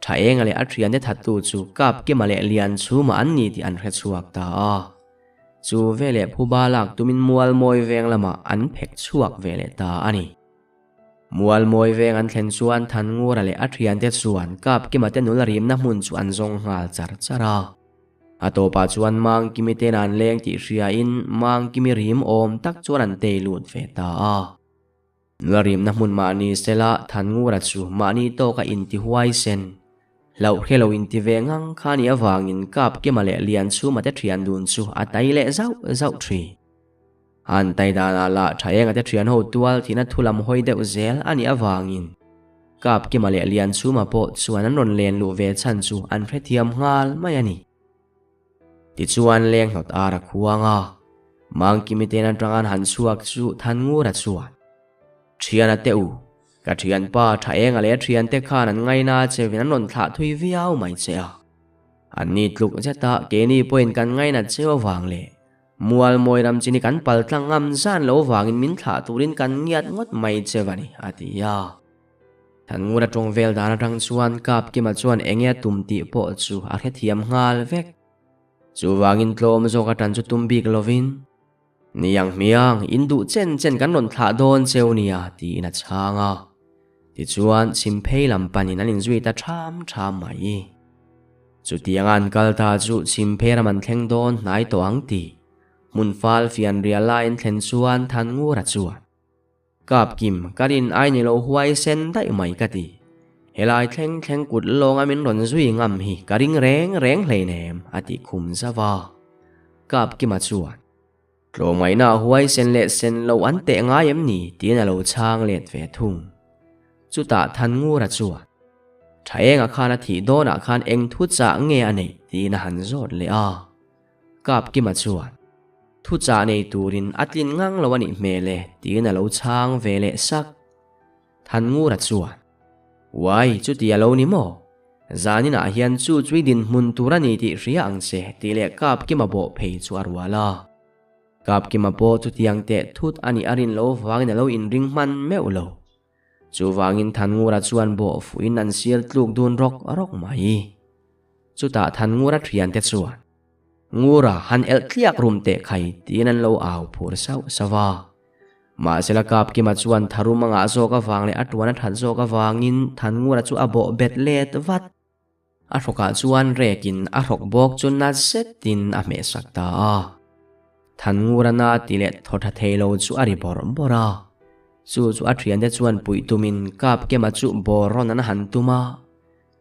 Tha Enga leh a thiante thattu chu Kapkima leh Lianchhuma an ni tih an hre chhuak ta a. Chu veleh phuba lak tumin Mualmawi veng lamah an phek chhuak ve leh ta a ni. Mualmawi veng an thlen chuan Thanngura leh a thiante chuan Kapkima te nula rimna hmun chu an zawng nghal char char a. A tawpah chuan Mangkimi ten an leng tih hriain Mangkimi rim awm tak chuan an tei lut ve ta a. Nula rimna hmun mahni sela Thanngura chu mahni tawka intihuai sen, hlauh hre lo inti ve ngang kha nih avangin Kapkima leh Lianchhuma te thian dun chu a tai leh zauh zauh thin. An tai danah lah tha enga te thian ho tual thihna thu lam hawi deuh zel a nih avangin Kapkima leh Lianchhuma pawh chuan an rawn len luh ve chhan chu an hrethiam nghal mai a ni. Tichuan leng hnawt ar a khuang a, Mangkimi ten atang an han chhuak chu Thanngura chuan, Thiana teh u, ka thianpa tha enga leh a thiante khan an ngaina chevin an rawn thlah thui viau mai che a. Anni tluk zeta keini pawhin kan ngainat cheu avang leh Mual mawi ram chini kan pal tlang ngam zan lo vangin min thlah turin kan ngiat ngawt mai che va ni, a ti a. Thanngura tawng vel dan atang chuan Kapkima chuan enge a tum tih pawh chu a hrethiam nghal vek. Chuvangin tlawm zawk atan chu tum bik lovin, Niang hmiang, in duh chen chen kan rawn thlah dawn cheu nia, tiin a chhang a. Tichuan, chhimphei lam panin an inzui ta ṭham ṭham mai. Chutianga an kal ta chu chhimphei ram an thleng dawn hnai tawh ang tih hmun fal fian rial laiin thlen chuan Thanngura chuan, Kapkim, ka rin ai ni lo huai sen daih mai ka ti. Helai thleng thleng kut lawnga min rawn zui ngam hi ka ring reng reng hleinem, a ti khum zauh a. Kapkima chuan, Tlawmngaihna a huai sen leh sen lo an teh ngai em ni tiin a lo chhang let ve thung. Chutah Thanngura chuan, Tha enga khan a thih dawnah khan eng thu chah nge a neih? tiin a han zawt leh a. Kapkima chuan, Thuchah nei turin a tlin ngang lo a nih hmel e, tiin a lo chhang ve leh sak. Thanngura chuan, Uai, chuti a lo ni maw? Zaninah hian chu chu i dinhmun tur a ni tih hria ang che, tih leh Kapkima bawh phei chu a rual a. Kapkima pawh chutiang teh thut a nih a rin lo vangin a lo inring hman meuh lo. Chuvangin Thanngura chuan bawh fuhin an sir tluk dun rawk rawk mai. Chutah Thanngura thiante chuan, Ngura, han elh tliak rum teh khai, tiin an lo au phur sauh sauh a. Mahsela Kapkima chuan tharum a ngah zawk avang leh a tuan a that zawk avangin Thanngura chu a bawh bet let vat. A hrawkah chuan rekin a hrawk bawk chu na zetin a hmehsak ta a. Thanngura na ti leh thaw tha thei lo chu a ri bawrh bawrh a. Chu chu a thiante chuan puih tumin Kapkema chu bawr rawn an han tum a.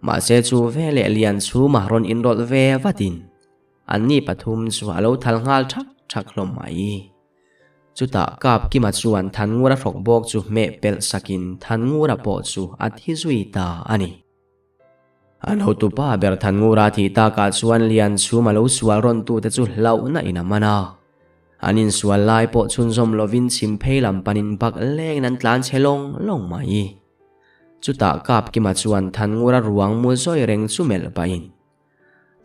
Mahse chu veleh lian chhuma rawn inrawlh ve vatin anni pathum chu a lo thal nghal thak thak hlawm mai. Chutah Kapkima chuan Thanngura hrawk bawk chu hmeh pelh sakin Thanngura pawh chu a thi zui ta a ni. An hotupa ber Thanngura thih takah chuan Lianchhum a lo sual rawn tute chu hlauhna in a man a. An insual lai pawh chhunzawm lovin chhim phei lam panin bak lengin an tlan chhe lawng lawng mai. Chutah Kapkima chuan Thanngura ruang mu zawi reng chu melh pahin,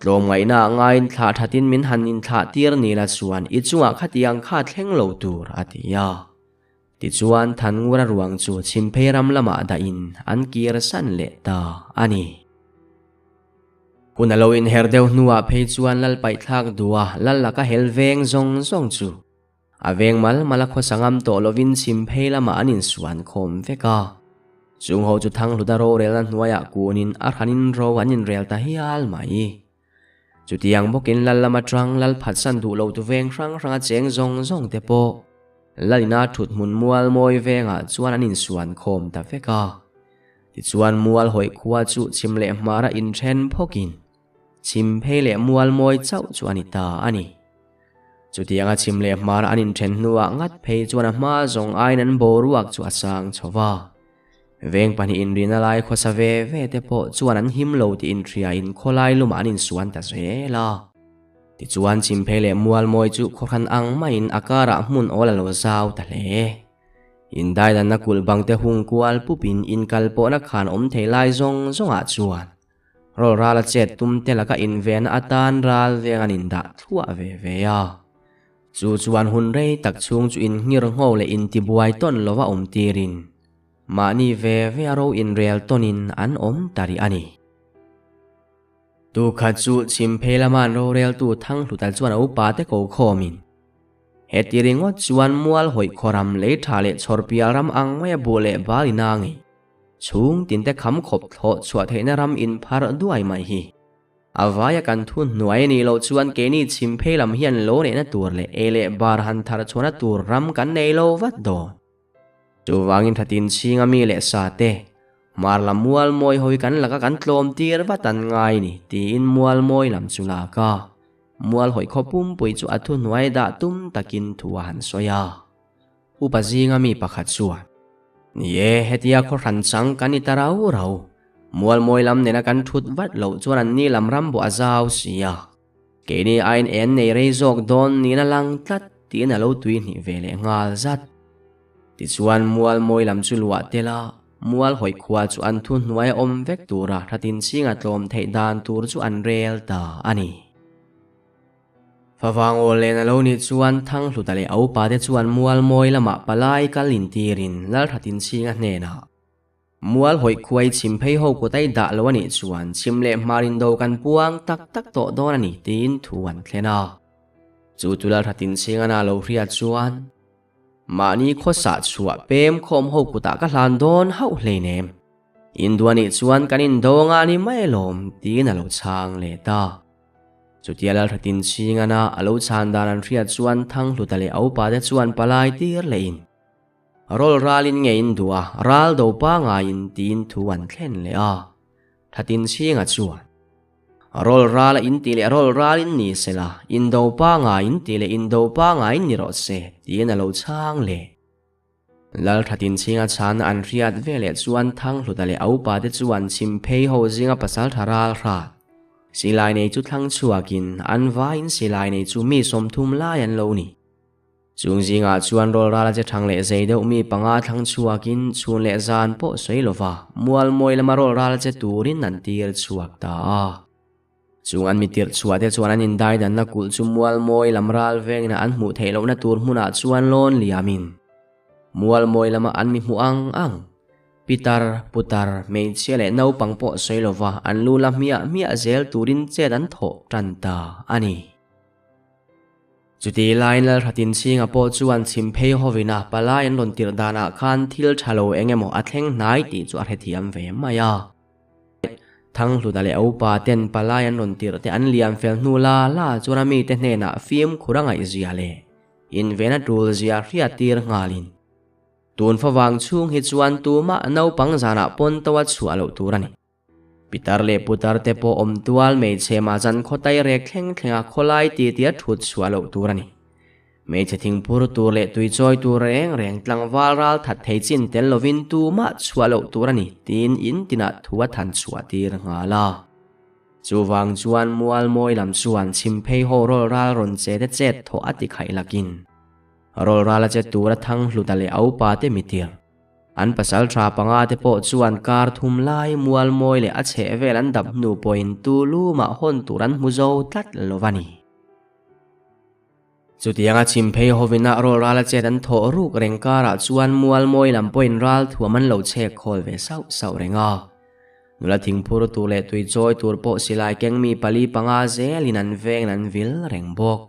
Tlawmngaihna ah ngaiin thlah thatin min han inthlah tir ni la chuan i chungah khatiang kha thleng lo tur, a ti a. Tichuan, Thanngura ruang chu Chhimphei ram lamah dahin an kir san leh ta a ni. Hun a lo inher deuh hnuah phei chuan Lal paihthlak duha Lal laka hel veng zawng zawng chu a veng mal mal a khawsa ngam tawh lovin Chhimphei lamah an insuan khawm vek a. Chung ho chu Thanghluta rorelna hnuaiah kunin a hranin ro an inrel ta hial mai. Chutiang bawkin Lal lama tang Lal phatsan duh lo tu veng hrang hranga cheng zawng zawng te pawh Lal ina thut hmun mual mawi vengah chuan an insuan khawm ta vek a. Tichuan mual hawi khua chu chhim leh hmara inthen phawkin chhim phei leh mual mawi chauh chu a ni ta a ni. Chutianga chhim leh hmara an inthen hnuah ngat phei chuan a hma zawng aiin an boruak chu a sang chho va. Veng pahnih inrina lai khawsa ve ve te pawh chuan an him lo tih inhriain khawlai lumah an insuan ta zel a. Tichuan Chimphei leh Mualmawi chu khawhran ang maiin a karah hmun awl a lo zau ta hle. Indaidanna kulh bang te hung kual pupin inkal pawhna khan awm thei lai zawng zawngah chuan rawl rala chet tum te laka invenna atan ral veng an indah thluah ve ve a. Chu chuan hun rei tak chhung chu inngir ngho leh intibuai tawn lova awm tirin mahni ve ve a ro inrel tawnin an awm ta rih a ni. Tukhat chu Chhimphei lama an roreltu Thanghluta chuan a upa te ko khawmin, Heti ringawt chuan mual hawih khawram lei tha leh chhawrpial ram ang maia buh leh bal ina ngei chhung tinte kham khawp thlawh chhuah theihna ram inpharh duai mai hi. A vaia kan thu hnuai a nih loh chuan keini chhim phei lam hian lo neihna tur leh ei leh bar han thar chhuahna tur ram kan nei lo vat dawn. Chuvangin thatin chhinga mi leh sa te, hmar lam mual mawi hawi kan laka kan tlawm tir vat an ngai ni tiin mual mawi lam chu lak a, mual hawi khaw pumpui chu a thu hnuai dah tum takin thu a han sawi a. Upa zinga mi pakhat chuan, Ni e, hetia khaw hran chang kan ni ta rau rau. Mualmawi lam nena kan thut vat loh chuan an ni lam ram bawh a zau si a. Keini aiin en nei rei zawk dawn niin a lang tlat tiin a lo tui hnih ve leh nghal zat. Tichuan Mualmawi lam chu luah tel a, mual hawi khua chu an thu hnuai a awm vek tura thatin chhinga tlawm theih dan tur chu an rel ta a ni. Favang aw len a lo nih chuan Thanghluta leh a upate chuan Mualmawi lamah palai kal intirin Lalthatinchhinga hnenah, Mual hawih khuai chhim phei ho kut a i dah lo a nih chuan chhim leh hmar indo kan puang tak tak tawh dawn a ni tiin thu an thlen a. Chu chu Lalthatinchhinga na lo hriat chuan, Mahni khawsah chhuah pem khawm ho kutah ka hlan dawn hauh hleinem. Indo a nih chuan kan indo anga ni mai alawm tiin a lo chhang leh ta. Chutia Lalhratin Chhingana a lo chhan dan an hriat chuan Thanghluta leh a upate chuan palai tir lehin, Rawl ralin nge in duh a, ral do pangaiin tiin thu an thlen leh a. Thatin Chhinga chuan, Rawl rala in tih leh rawl ralin ni sela, indo pangaiin tih leh indo pangaiin ni rawh se, tiin a lo chhang leh. Lalthatin chhinga chhana an hriat veleh chuan Thanghluta leh a upate chuan chhim phei ho zinga pasal tha ral hrat. Silai nei chu thlang chhuakin an vaiin silai nei chu mi 30 lai an lo ni. Chung zingah chuan rawlrala che thang leh zei deuh mi panga thlang chhuakin chhun leh zan pawh sawi lova mual mawi lama rawlrala che turin an tir chhuak ta a. Chung an mi tirh chhuah te chuan an indaidanna kulh chu mual mawi lam ral vengin an hmuh theih lohna tur hmunah chuan lawn liamin mual mawi lama an mi hmuh ang ang pitar, putar, hmeichhia leh naupang pawh sawi lova an lu la hmiah hmiah zel turin chet an thawh tan ta a ni. Chutih laiin Lalhratinchhinga pawh chuan chhim phei hovina palai an rawn tirh danah khan thil tha lo eng emaw a thleng hnai tih chu a hrethiam ve mai a. Thanghluta leh a upa ten palai an rawn tirh te an liam fel hnu la la chuan a mite hnenah fimkhur a ngaihzia leh invena tul zia hriat tir nghalin tun favang chhung hi chuan tumah naupang zanah pawn to a chhuah loh tur a ni. Pitar leh putar te pawh awm tual hmeichhe mah zan khawtai rek thleng thlenga khawlai ti tia thut chhuah loh tur a ni. Hmeichhe thingphur tur leh tuichawi tur reng reng tlangval ral that thei chin tel lovin tumah chhuah loh tur a ni tiin in tinah thu a than chhuah tir nghal a. Chuvang chuan mual mawi lam chuan chhim phei ho rawl ral rawn che te chet thawh a ti khaih lakin rawl ral a che tur a thang hluta leh a upa te mitir An pasal tha panga te pawh chuan kar thum lai mual mawi leh a chheh vel an dap hnu pawhin tu lumah hawn tur an hmu zo tlat lo a ni. Chutianga chhim phei hovina rawl rala chet an thawh ruk reng karah chuan mual mawi lam pawhin ral thuam an lo chhek khawl ve sauh sauh reng a. Nula thingphur tur leh tui chawi tur pawh silai keng mi pali panga zelin an vengin an vil reng bawk.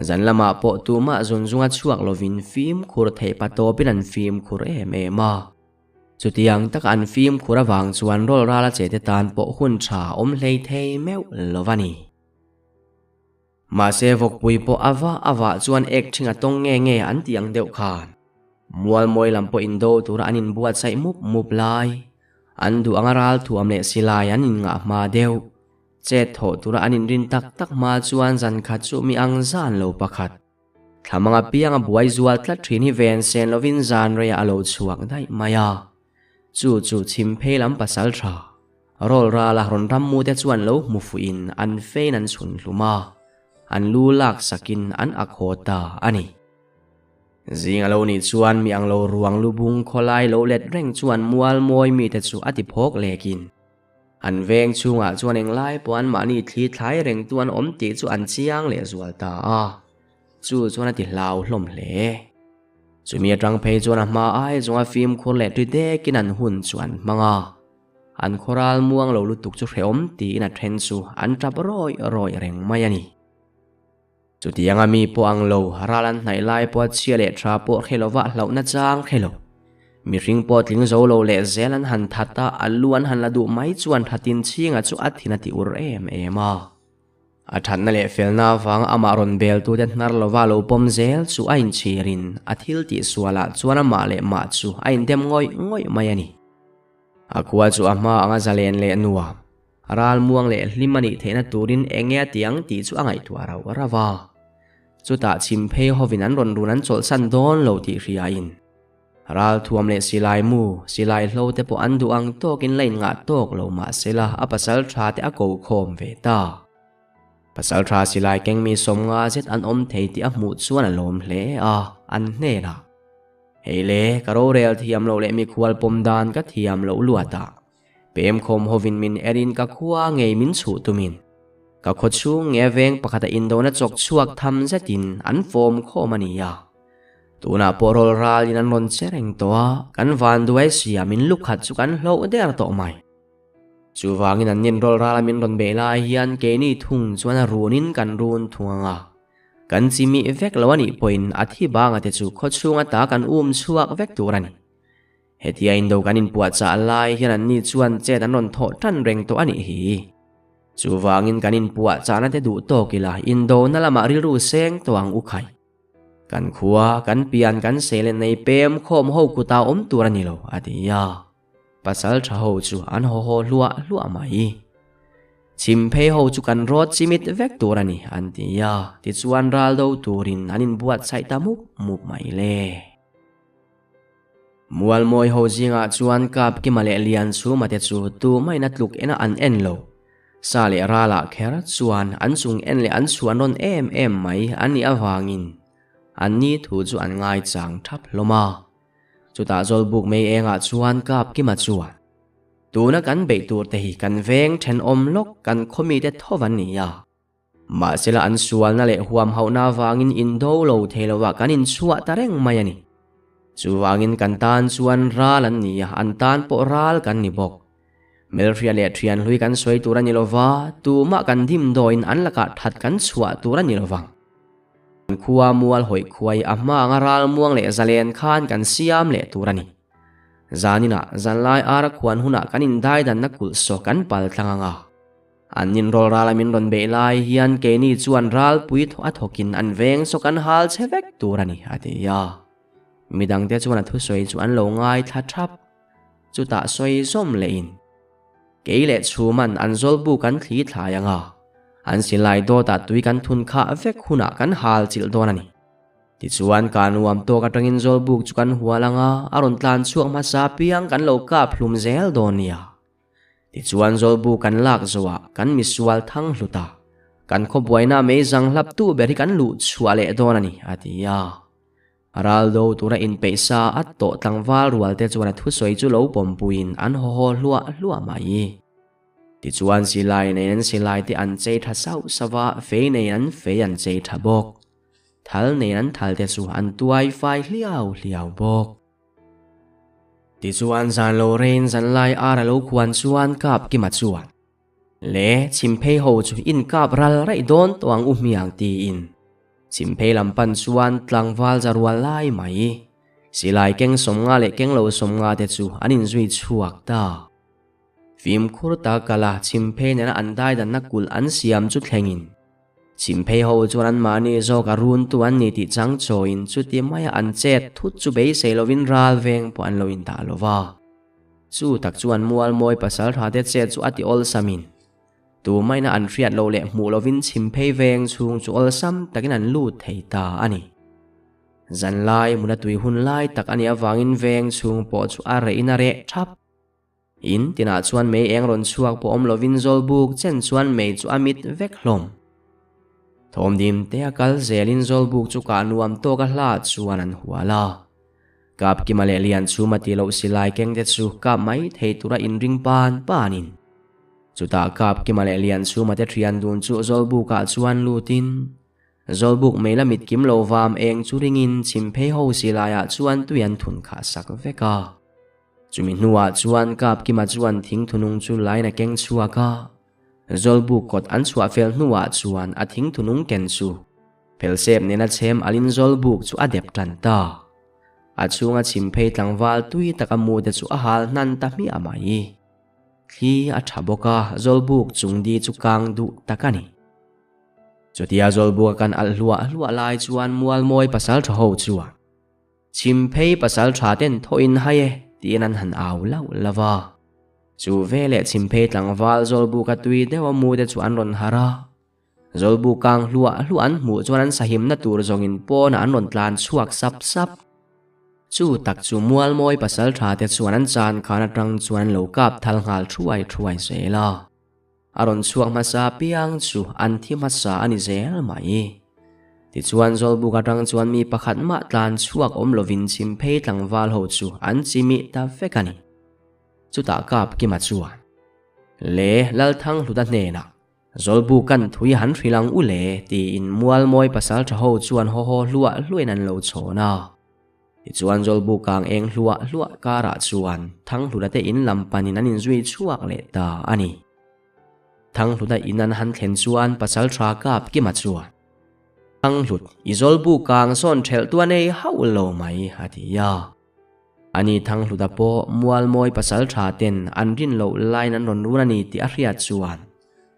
Zan lamah pawh tumah zun zunga chhuak lovin fimkhur theih pa tawpin an fimkhur em em a. Chutiang taka an fimkhur avang chuan rawl rala che te tan pawh hun tha awm hlei thei meuh lo a ni. Mahse vawkpui pawh a va a vah chuan ek ṭhing a tawng nge nge an tih ang deuh khan mual mawi lam pawh indo tura an inbuatsaih mup mup lai an duh anga ral thuam leh silai an inngah hma deuh. Chet thawh tura an inrin tak tak hma chuan zan khat chu mi ang zan lo pakhat. Thlamanga pianga buai zual tlat thin hi ven sen lovin zan reiah a lo chhuak daih mai a. Chu chu chhim phei lam pasal tha, rawl rala rawn ram mu te chuan lo hmu fuhin an fein an chhun hlum a, an lu lak sakin an ak haw ta a ni. Zing a lo nih chuan mi ang lo ruang lubung khawlai lo let reng chuan mual mawi mite chu a ti phawk lekin. An veng chhungah chuan englai pawh an mahni thli thlai reng tu an awm tih chu an chiang leh zual ta a, chu chuan a ti hlau hlawm hle. Chumi atang phei chuan a hma ai zawnga fimkhur leh tui dekin an hun chu an hmang a, an khawral muang lo lutuk chu hrehawm tiin a then chu an tap rawih rawih reng mai a ni. Chutianga mi pawh ang lo, ral an hnaih lai pawh a chhia leh tha pawh hre lova hlauhna chang hre lo. Mihring pawh tling zo lo leh zel an han that a, a lu an han la duh mai chuan thatin chhinga chu a thin a ti ur em em a. A thatna leh felna avanga amah rawn beltute hnar lova lo pawm zel chu a inchhirin a thil tihsualah chuan amah leh mah chu a indem ngawih ngawih mai a ni. A khua chu a hma anga zalen leh nuam. Ral muang leh hlim a nih theihna turin eng nge a ti ang tih chu a ngaihtuah rauh rauh a. Chutah chhim phei hovin an rawn run an chawlhsan dawn lo tih hriain ral thuam leh silai mu, silai hlo te pawh an duh ang tawkin la inngah tawk lo mah sela a pasal tha te a ko khawm ve ta. Pasal tha silai keng mi 50 zet an awm thei tih a hmuh chuan a lawm hle a, an hnenah, Hei le, ka rorel thiam loh leh mikhual pawm dan ka thiam loh luatah Pemkhawm hovin min erin ka khua ngei min chhuh tumin ka khaw chhung nge veng pakhata indona chawk chhuak tham zetin an fawm khawm a ni a. Tunah pawh rawl ralin an rawn che reng tawh a, kan vanduai sia min lukhat chu kan hloh der tawh mai. Chuvangin an nin rawl rala min rawn beih lai hian keini thung chuan a runin kan run thung ang a. Kan chimih vek lo a nih pawhin a thi banga te chu khaw chhung ata kan um chhuak vek tur a ni. Hetia indo kan inpuahchah lai hian anni chuan chet an rawn thawh tan reng tawh a nih hi. Chuvangin kan inpuahchahna te duh tawk ila indona lamah rilru seng tawh ang u khai. Kan khua, kan pian, kan seh leh nei pem khawm ho kuta awm tur a ni lo, a ti a. Pasal tha ho chu an haw haw hluah hluah mai. Chhim phei ho chu kan rawt chimit vek tur a ni, an ti a. Tichuan ral do turin an inbuatsaih ta mup mup mai le. Mualmawi ho zingah chuan Kapkima leh Lianchhuma te chu tumah in a tluk ena an en lo. Sa leh ralah kher chuan an chung en leh an chhuan rawn em em mai an nih avangin an ni thu chu an ngaichang thap hlawm a. Chutah Zawlbuk mei engah chuan Kapkima chuan, Tuna kan beih tur te hi kan veng thenawm lawk kan khawmite tho an ni a. Mahsela an sualna leh huamhauhna avangin indo lo thei lovah kan inchhuah ta reng mai a ni. Chuvangin kan tan chuan ral an ni a, an tan pawh ral kan ni bawk. Hmelhriat leh thianhlui kan sawi tur a ni lova, tumah kan dimdawiin an lakah that kan chhuah tur a ni lovang. Kan khua mual hawih khuai a hma anga ral muang leh zalen khan kan siam leh tur a ni. Zaninah zanlai ara khuan hunah kan indaidanna kulh saw kan pal tlang anga. An inrawl rala min rawn beih lai hian keini chuan ralpui thaw a thawkin an veng saw kan hal che vek tur a ni, a ti a. Midangte chuan a thusawi chu an lo ngaithla thap. Chutah sawi zawm lehin, Kei leh chhuman an zawlbu kan thli thlai ang a, an silai dawtah tui kan thun khah vek hunah kan hal chilh dawn a ni. Tichuan ka nuam tawk atangin zawlbuk chu kan hual ang a, a rawn tlan chhuak hmasa piang kan lo kap hlum zel dawn nia. Tichuan zawlbu kan lak zawhah kan misual thang hlut a, kan khawbuaina mei zang hlap tu ber hi kan luh chhuah leh dawn a ni, a ti a. Ral do tura inpeih sa a tawh tlangval rual te chuan a thusawi chu lo pawmpuiin an haw haw hluah hluah mai. Tichuan silai nei an silai te an chei tha sauh sauh a, fei nei an fei an chei tha bawk. Thal nei an thal te chu an tuai fai hliau hliau bawk. Tichuan zan lo rein zan lai ar a lo khuan chuan kap Kima chuan, Le, chhimphei ho chu in kap ral raih dawn tawh ang u hmiang tiin chhimphei lam pan chuan tlangval za rual lai mai silai keng sawmnga leh keng lo sawmnga te chu an inzui chhuak ta. Fimkhur ta kala chhimphei nena an daidanna kulh an siam chu thlengin Chhimphei ho chuan anmahni zawk a runtu an ni tih chang chawiin chuti maia an chet thut chu beisei lovin ral veng pawh an lo indah lo va. Chu tak chuan Mualmawi pasaltha te chet chu a ti awlsamin tumaina an hriat loh leh hmuh lovin chhimphei veng chhung chu awlsam takin an lut thei ta a ni. Zanlai muna tui hun lai tak a nih avangin veng chhung pawh chu a rehin a reh thap. In tinah chuan mei eng rawn chhuak pawh awm lovin Zawlbuk chen chuan mei chu a mit vek hlawm. Thawmdim te a kal zelin Zawlbuk chu kah nuam tawk a hla chuan an hual a. Kapkima leh Lianchhuma tih loh silai keng te chu kap mai thei tura inring pan panin. Chutah Kapkima leh Lianchhuma te thian dun chu Zawlbukah chuan lutin Zawlbuk mei la mit kim lo vam eng chu ringin chhimphei ho silaiah chuan tui an thun khah sak vek a. Chumi hnuah chuan Kapkima chuan thingthunung chu lain a keng chhuak a, Zawlbuk kawt an chhuah fel hnuah chuan a thingthunung ken chu phelsep nena chhem alin Zawlbuk chu a dep tan ta. A chhunga chhimphei tlangval tui taka mu te chu a hal hnan ta hmiah mai. Thli a tha bawk a, Zawlbuk chung di chu kang duh tak a ni. Chutia Zawlbuk a kan alh hluah hluah lai chuan Mualmawi pasaltha ho chuan, Chhimphei pasal tha ten thaw in hai e, tiin an han au lauh lauh a. Chu veleh chhimphei tlangval Zawlbuk a tui deuh a mu te chu an rawn harh a. Zawlbuk kang hluah hluah an hmuh chuan an sahimna tur zawngin pawnah an rawn tlan chhuak sap sap. Chu tak chu Mualmawi pasal tha te chuan an chan khan atang chuan an lo kap thal nghal thuai thuai zel a. A rawn chhuak hmasa piang chu an thi hmasa a ni zel mai. Tichuan Zawlbuk atang chuan mi pakhat mah tlan chhuak awm lovin chhimphei tlangval ho chu an chimih ta vek a ni. Chutah Kapkima chuan, Le Lalthanghluta hnenah Zawlbuk kan thui han hrilh ang u le tiin Mualmawi pasaltha ho chuan haw haw hluah hluahin an lo chhawn a. Tichuan Zawlbuk kang eng hluah hluah karah chuan Thanghluta te in lam panin an inzui chhuak leh ta a ni. Thanghluta in an han thlen chuan Pasaltha Kapkima chuan, Thanghlut, i Zawlbuk kang sawn thelh tu a nei hauh lo mai, a ti a. Ani Thanghluta pawh Mualmawi Pasaltha ten an rin loh laiin an rawn run a ni tih a hriat chuan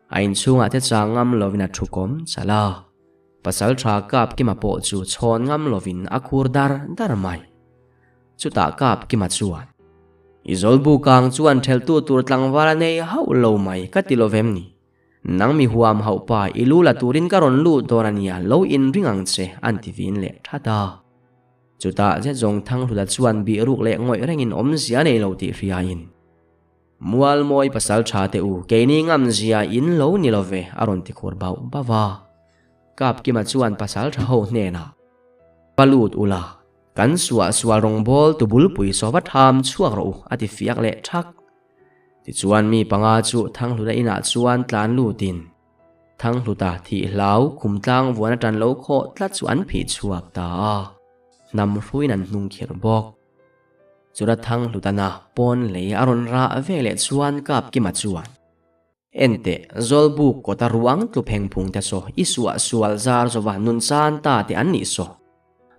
a inchhungah te chang ngam lovin a thu kawm chalh a. Pasalṭha Kapkima pawh chu chhawn ngam lovin a khur dar dar mai. Chutah Kapkima chuan, I Zawlbu kang chuan ṭheltu tur tlangval a nei hauh lo mai ka ti lo vem ni? Nang mi huam hauh pa i lu la turin ka rawn lut dawn a nia, lo inring ang che, an ti vin leh ṭhat a. Chutah zet zawng Thanghluta chuan bihruk leh ngawih rengin awmzia a nei lo tih hriain. Mualmawi pasal tha te u, keini ngam zia in lo ni lo ve, a rawn ti khur bauh bauh a. Kapkima chuan pasal tha ho hnenah, Va lut ula, kan suah sual rawngbâwl tu bulpui saw va tham chhuak rawh u, a ti fiak leh thak. Tichuan mi panga chu Thanghluta inah chuan tlan lutin Thanghluta thih hlau khumtlang vuan atan lo khawh tlat chu an phih chhuak ta a, hnam hruiin an hnung khirh bawk. Chura Thanghlutana pawn lei a rawn rah ve leh chuan Kapkima chuan, Enteh, Zawlbuk kawta ruang tlu pheng phung te saw i suah sual zar zova nun chan ta te an nih saw.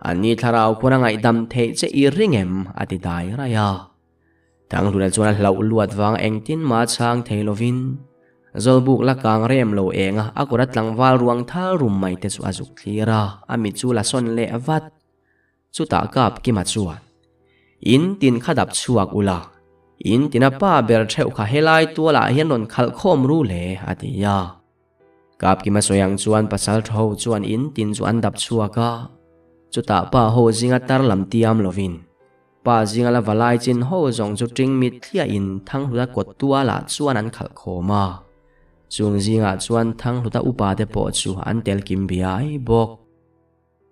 Anni thlarau khuan a ngaihdam theih che i ring em? a ti dai raih a. Thanghluna chuan a hlauh luat vang engtin mah chhang thei lovin Zawlbuk la kang rem lo eng a, a kawt a tlangval ruang thal rum mai te chu a zuk thlir a, a mit chu la sawn leh vat. Chutah Kapkima chuan, In tin kha dap chhuak ula, in tina pa ber theuh kha helai tualah hian rawn khalh khawm ru le, a ti a. Kapkima sawi ang chuan pasal tha ho chuan in tin chu an dap chhuak a, chutah pa ho zinga tar lam tiam lovin, pa zinga la valai chin ho zawng chu ṭing mit thliahin Thanghluta kawt tualah chuan an khalh khawm a. Chung zingah chuan Thanghluta upa te pawh chu an tel kim biai bawk.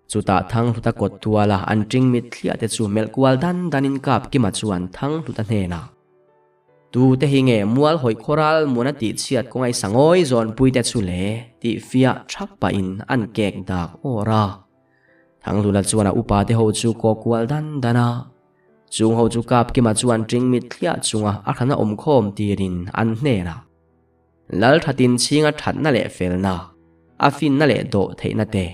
Chutah Thanghluta kawt tuala an ṭing mit thliah te chu melh kual dan danin Kapkima chuan Thanghluta hnenah, Tu te hi nge mual hawi khawral muana tih chhiat kawnga i sangawi zawnpui te chu le? tih fiah thak pahin an kek dak awr a. Thanghluta chuan a upa te ho chu kaw kual dan dan a. Chung ho chu Kapkima chuan ṭing mit thliah chunga a hrana awmkhawm tirin an hnenah, Lal thatin chhinga thatna leh felna, a finna leh dawh theihna te,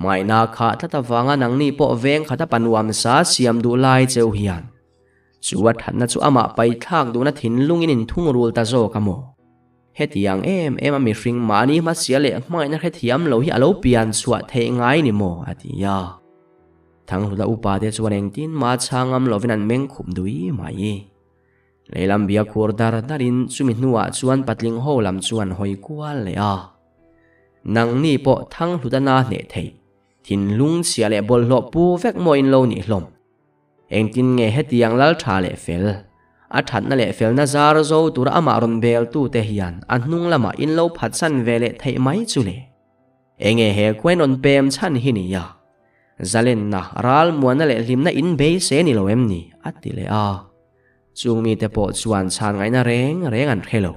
hmaina khah tlat avanga nangni pawh veng khata panuam sa siam duh lai cheu hian chu a thatna chu amah paithlak duhna thinlungin inthungrul ta zawk a maw? Hetiang em em a mihring mahni hmasia leh hmangaihna hrethiam lo hi a lo pian chhuah theih ngai ni maw? a ti a. Thanghluta upa te chuan engtin mah chhang ngam lovin an meng khup dui mai. Lehlam bia khur dar darin chumi hnuah chuan patling ho lam chuan hawi kual leh a. Nangni pawh Thanghluta na hneh theih, thinlung chhia leh bawlhhlawh pu vek maw in lo nih hlawm. Engtin nge hetiang lal tha leh fel, a thatna leh felna zar zo tura amah rawn bel tute hian a hnung lamah in lo phatsan ve leh theih mai chu le? Enge he khuain rawn pem chhan hi nia? Zalenna, ralmuanna leh hlimna in beisei a ni lo em ni? a ti leh a. Chung mite pawh chuan chhan ngaihna reng reng an hre lo.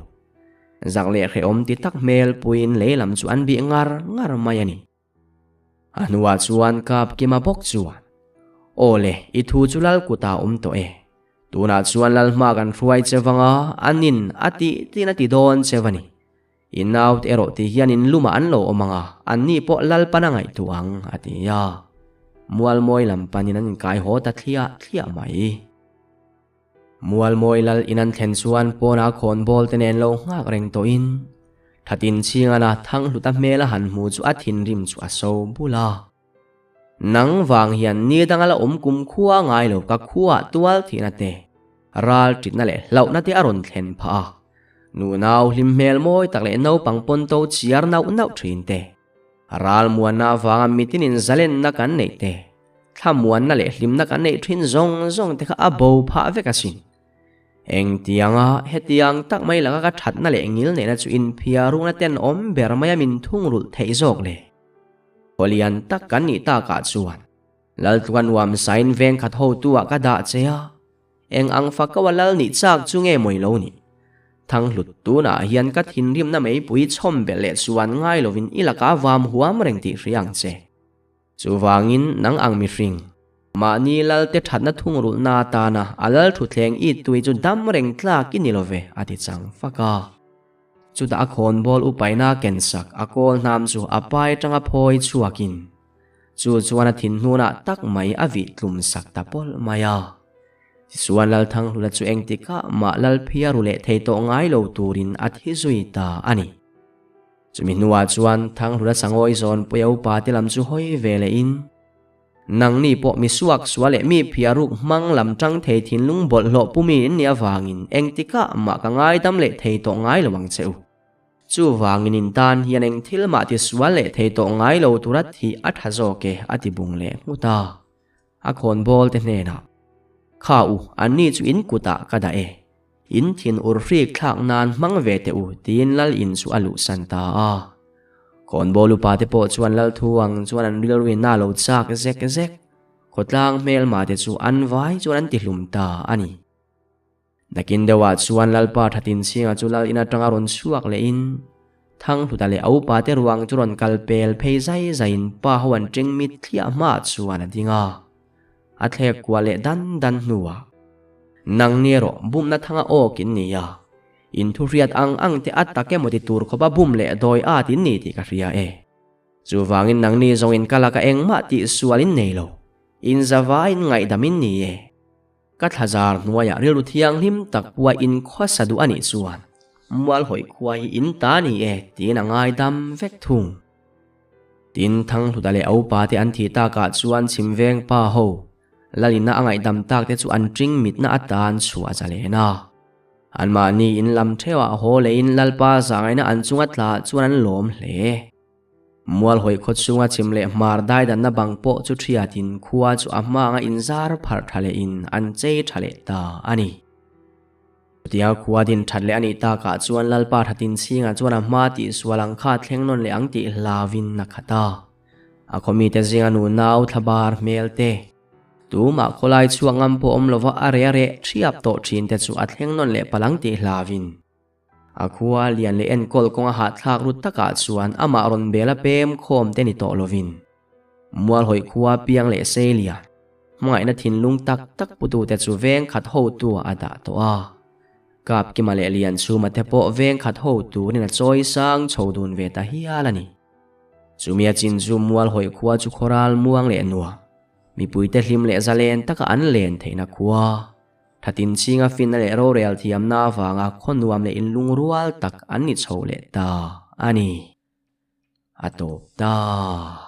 Zak leh hrehawm ti tak hmel puiin lei lam chu an bih ngar ngar mai a ni. A hnuah chuan Kapkima bawk chuan, Aw le, i thu chu lal kutah awm tawh e. Tunah chuan lal hma kan hruai che vang a, a nin a tih tiin a ti dawn che va ni. I naute erawh ti hian in lumah an lo awm ang a, anni pawh Lalpan a ngaihtuah ang, a ti a. Mualmawi lam panin an inkai haw ta thliah thliah mai. Mualmawi lal in an thlen chuan pawnah khawnbawl te nen lo nghak reng tawhin Thatin Chhingana Thanghluta hmel a han hmu chu a thinrim chu a so bul a. Nang vang hian ni danga la awm kum khua ngai lo ka khuaah tual thihna te, ral ṭitna leh hlauhna te a rawn thlen phah a. Nunau hlim hmel mawi tak leh naupang pawn to chiar nauh nauh ṭhin te, ral muanna avanga mitinin zalenna kan neih te, thlamuanna leh hlimna kan neih ṭhin zawng zawng te kha a bo phah vek asin. Engtianga hetiang tak mai laka ka ṭhatna leh ngil neihna chu inphiarukna tenawm ber maia min thungrulh theih zawk le? Khawlian tak kan nih takah chuan Laltluka nuam sain veng khat hotu ah ka dah che a, eng ang fako a lal nih chak chu nge mawi lo ni? Thanghlut tunah hian ka thinrimna meipui chhawm belh leh chuan ngai lovin i lakah vam huam reng tih hria ang che. Chuvangin nang ang mihring, mahni lalte thatna thungrulhna atana a lal thutthleng i tui chu dam reng tlak i ni lo ve, a ti chang fak a. Chutah a khawnbawl upaina ken sak a kawl hnam chu a pai atanga phawi chhuakin chu chuan a thinhnunah tak mai a vih tlum sak ta pawlh mai a. Tichuan Lalthanghlula chu engtikah mah Lalphia ru leh thei tawh ngai lo turin a thi zui ta a ni. Chumi hnuah chuan Thanghlula Sangawi zawn puia upa te lam chu hawi ve lehin, Nangni pawh mi suak sual leh mi phiaruk hmang lam tang thei thinlung bawlhhlawh pumi in nih avangin engtikah mah ka ngaidam leh thei tawh ngai lo ang che u. Chuvangin in tan hian eng thil mah ti sual leh thei tawh ngai lo tura thih a tha zawk e a ti bung leh nghut a. A khawnbawl te hnenah, Kha u, anni chu in kutah ka dah e. In thin ur hrik thlak nan hmang ve teh u, tiin lal in chu a luhsan ta a. Khawnbawl upa te pawh chuan lal thu ang chuan an rilruin a lo chak zek zek. Khawtlang hmelma te chu an vai chuan an tihlum ta a ni. Nakin deuhah chuan Lalpa Thatinchhinga chu lal in atanga rawn chhuak lehin Thanghluta leh a upa te ruang chu rawn kal pel phei zai zaiin pa ho an teng mit thliah hmaah chuan a ding a. A thlek kuah leh dan dan hnuah, Nang ni erawh bumna thanga awk in ni a, in thu hriat ang ang te a tak emaw ti tur khawpa bum leh dawi at in ni tih ka hria e. Chuvangin nangni zawng in ka laka engmah tih sual in nei lo, in zavaiin ngaihdam in ni e. Ka thlazar hnuaiah rilru thianghlim tak pua in khawsa duh a nih chuan mualhawi khua hi in ta ni e tiin a ngaidam vek thung. Tin, Thanghluta leh a upa te an thih takah chuan chhimveng pa ho Lalina a ngaihdam tak te chu an ṭing mitna atan chhuah a zalen a. Anmahni in lam ṭheuhah haw lehin Lalpa zahngaihna an chunga tla chuan an lawm hle. Mualhawi khaw chhunga chim leh hmar daidanna bang pawh chu ṭhiatin khua chu a hma anga inzar pharh ṭha lehin an chei ṭha leh ta a ni. Chutia khua din ṭhat leh a nih takah chuan Lalpa Thatinchhinga chuan a hma tihsual ang kha thleng nawn leh ang tih hlauvin a khat a. A khaw mite zinga nunau thlabar hmel te, tumah khawlai chhuak ngam pawh awm lova a reh a reh ṭhiap tawh ṭhin te chu a thleng nawn leh palh ang tih hlauvin A khua lian leh enkawl kawnga hahthlak ru takah chuan amah rawn bel a pem khawm te ni tawh lovin Mualhawi khua piang leh sei lian hmangaihna thinlung tak tak putute chu veng khat hotu ah a dah tawh a. Kapkima leh Lianchhuma te pawh veng khat hotu nen a chawi sang chho dun ve ta hial a ni. Chumi a chin chu Mualhawi khua chu khawral muang leh nuam, mipuite hlim leh zalen taka an len theihna khua. Thatinchhinga finna leh rorel thiamna avanga khaw nuam leh inlungrual tak an ni chho leh ta a ni. A tawp ta.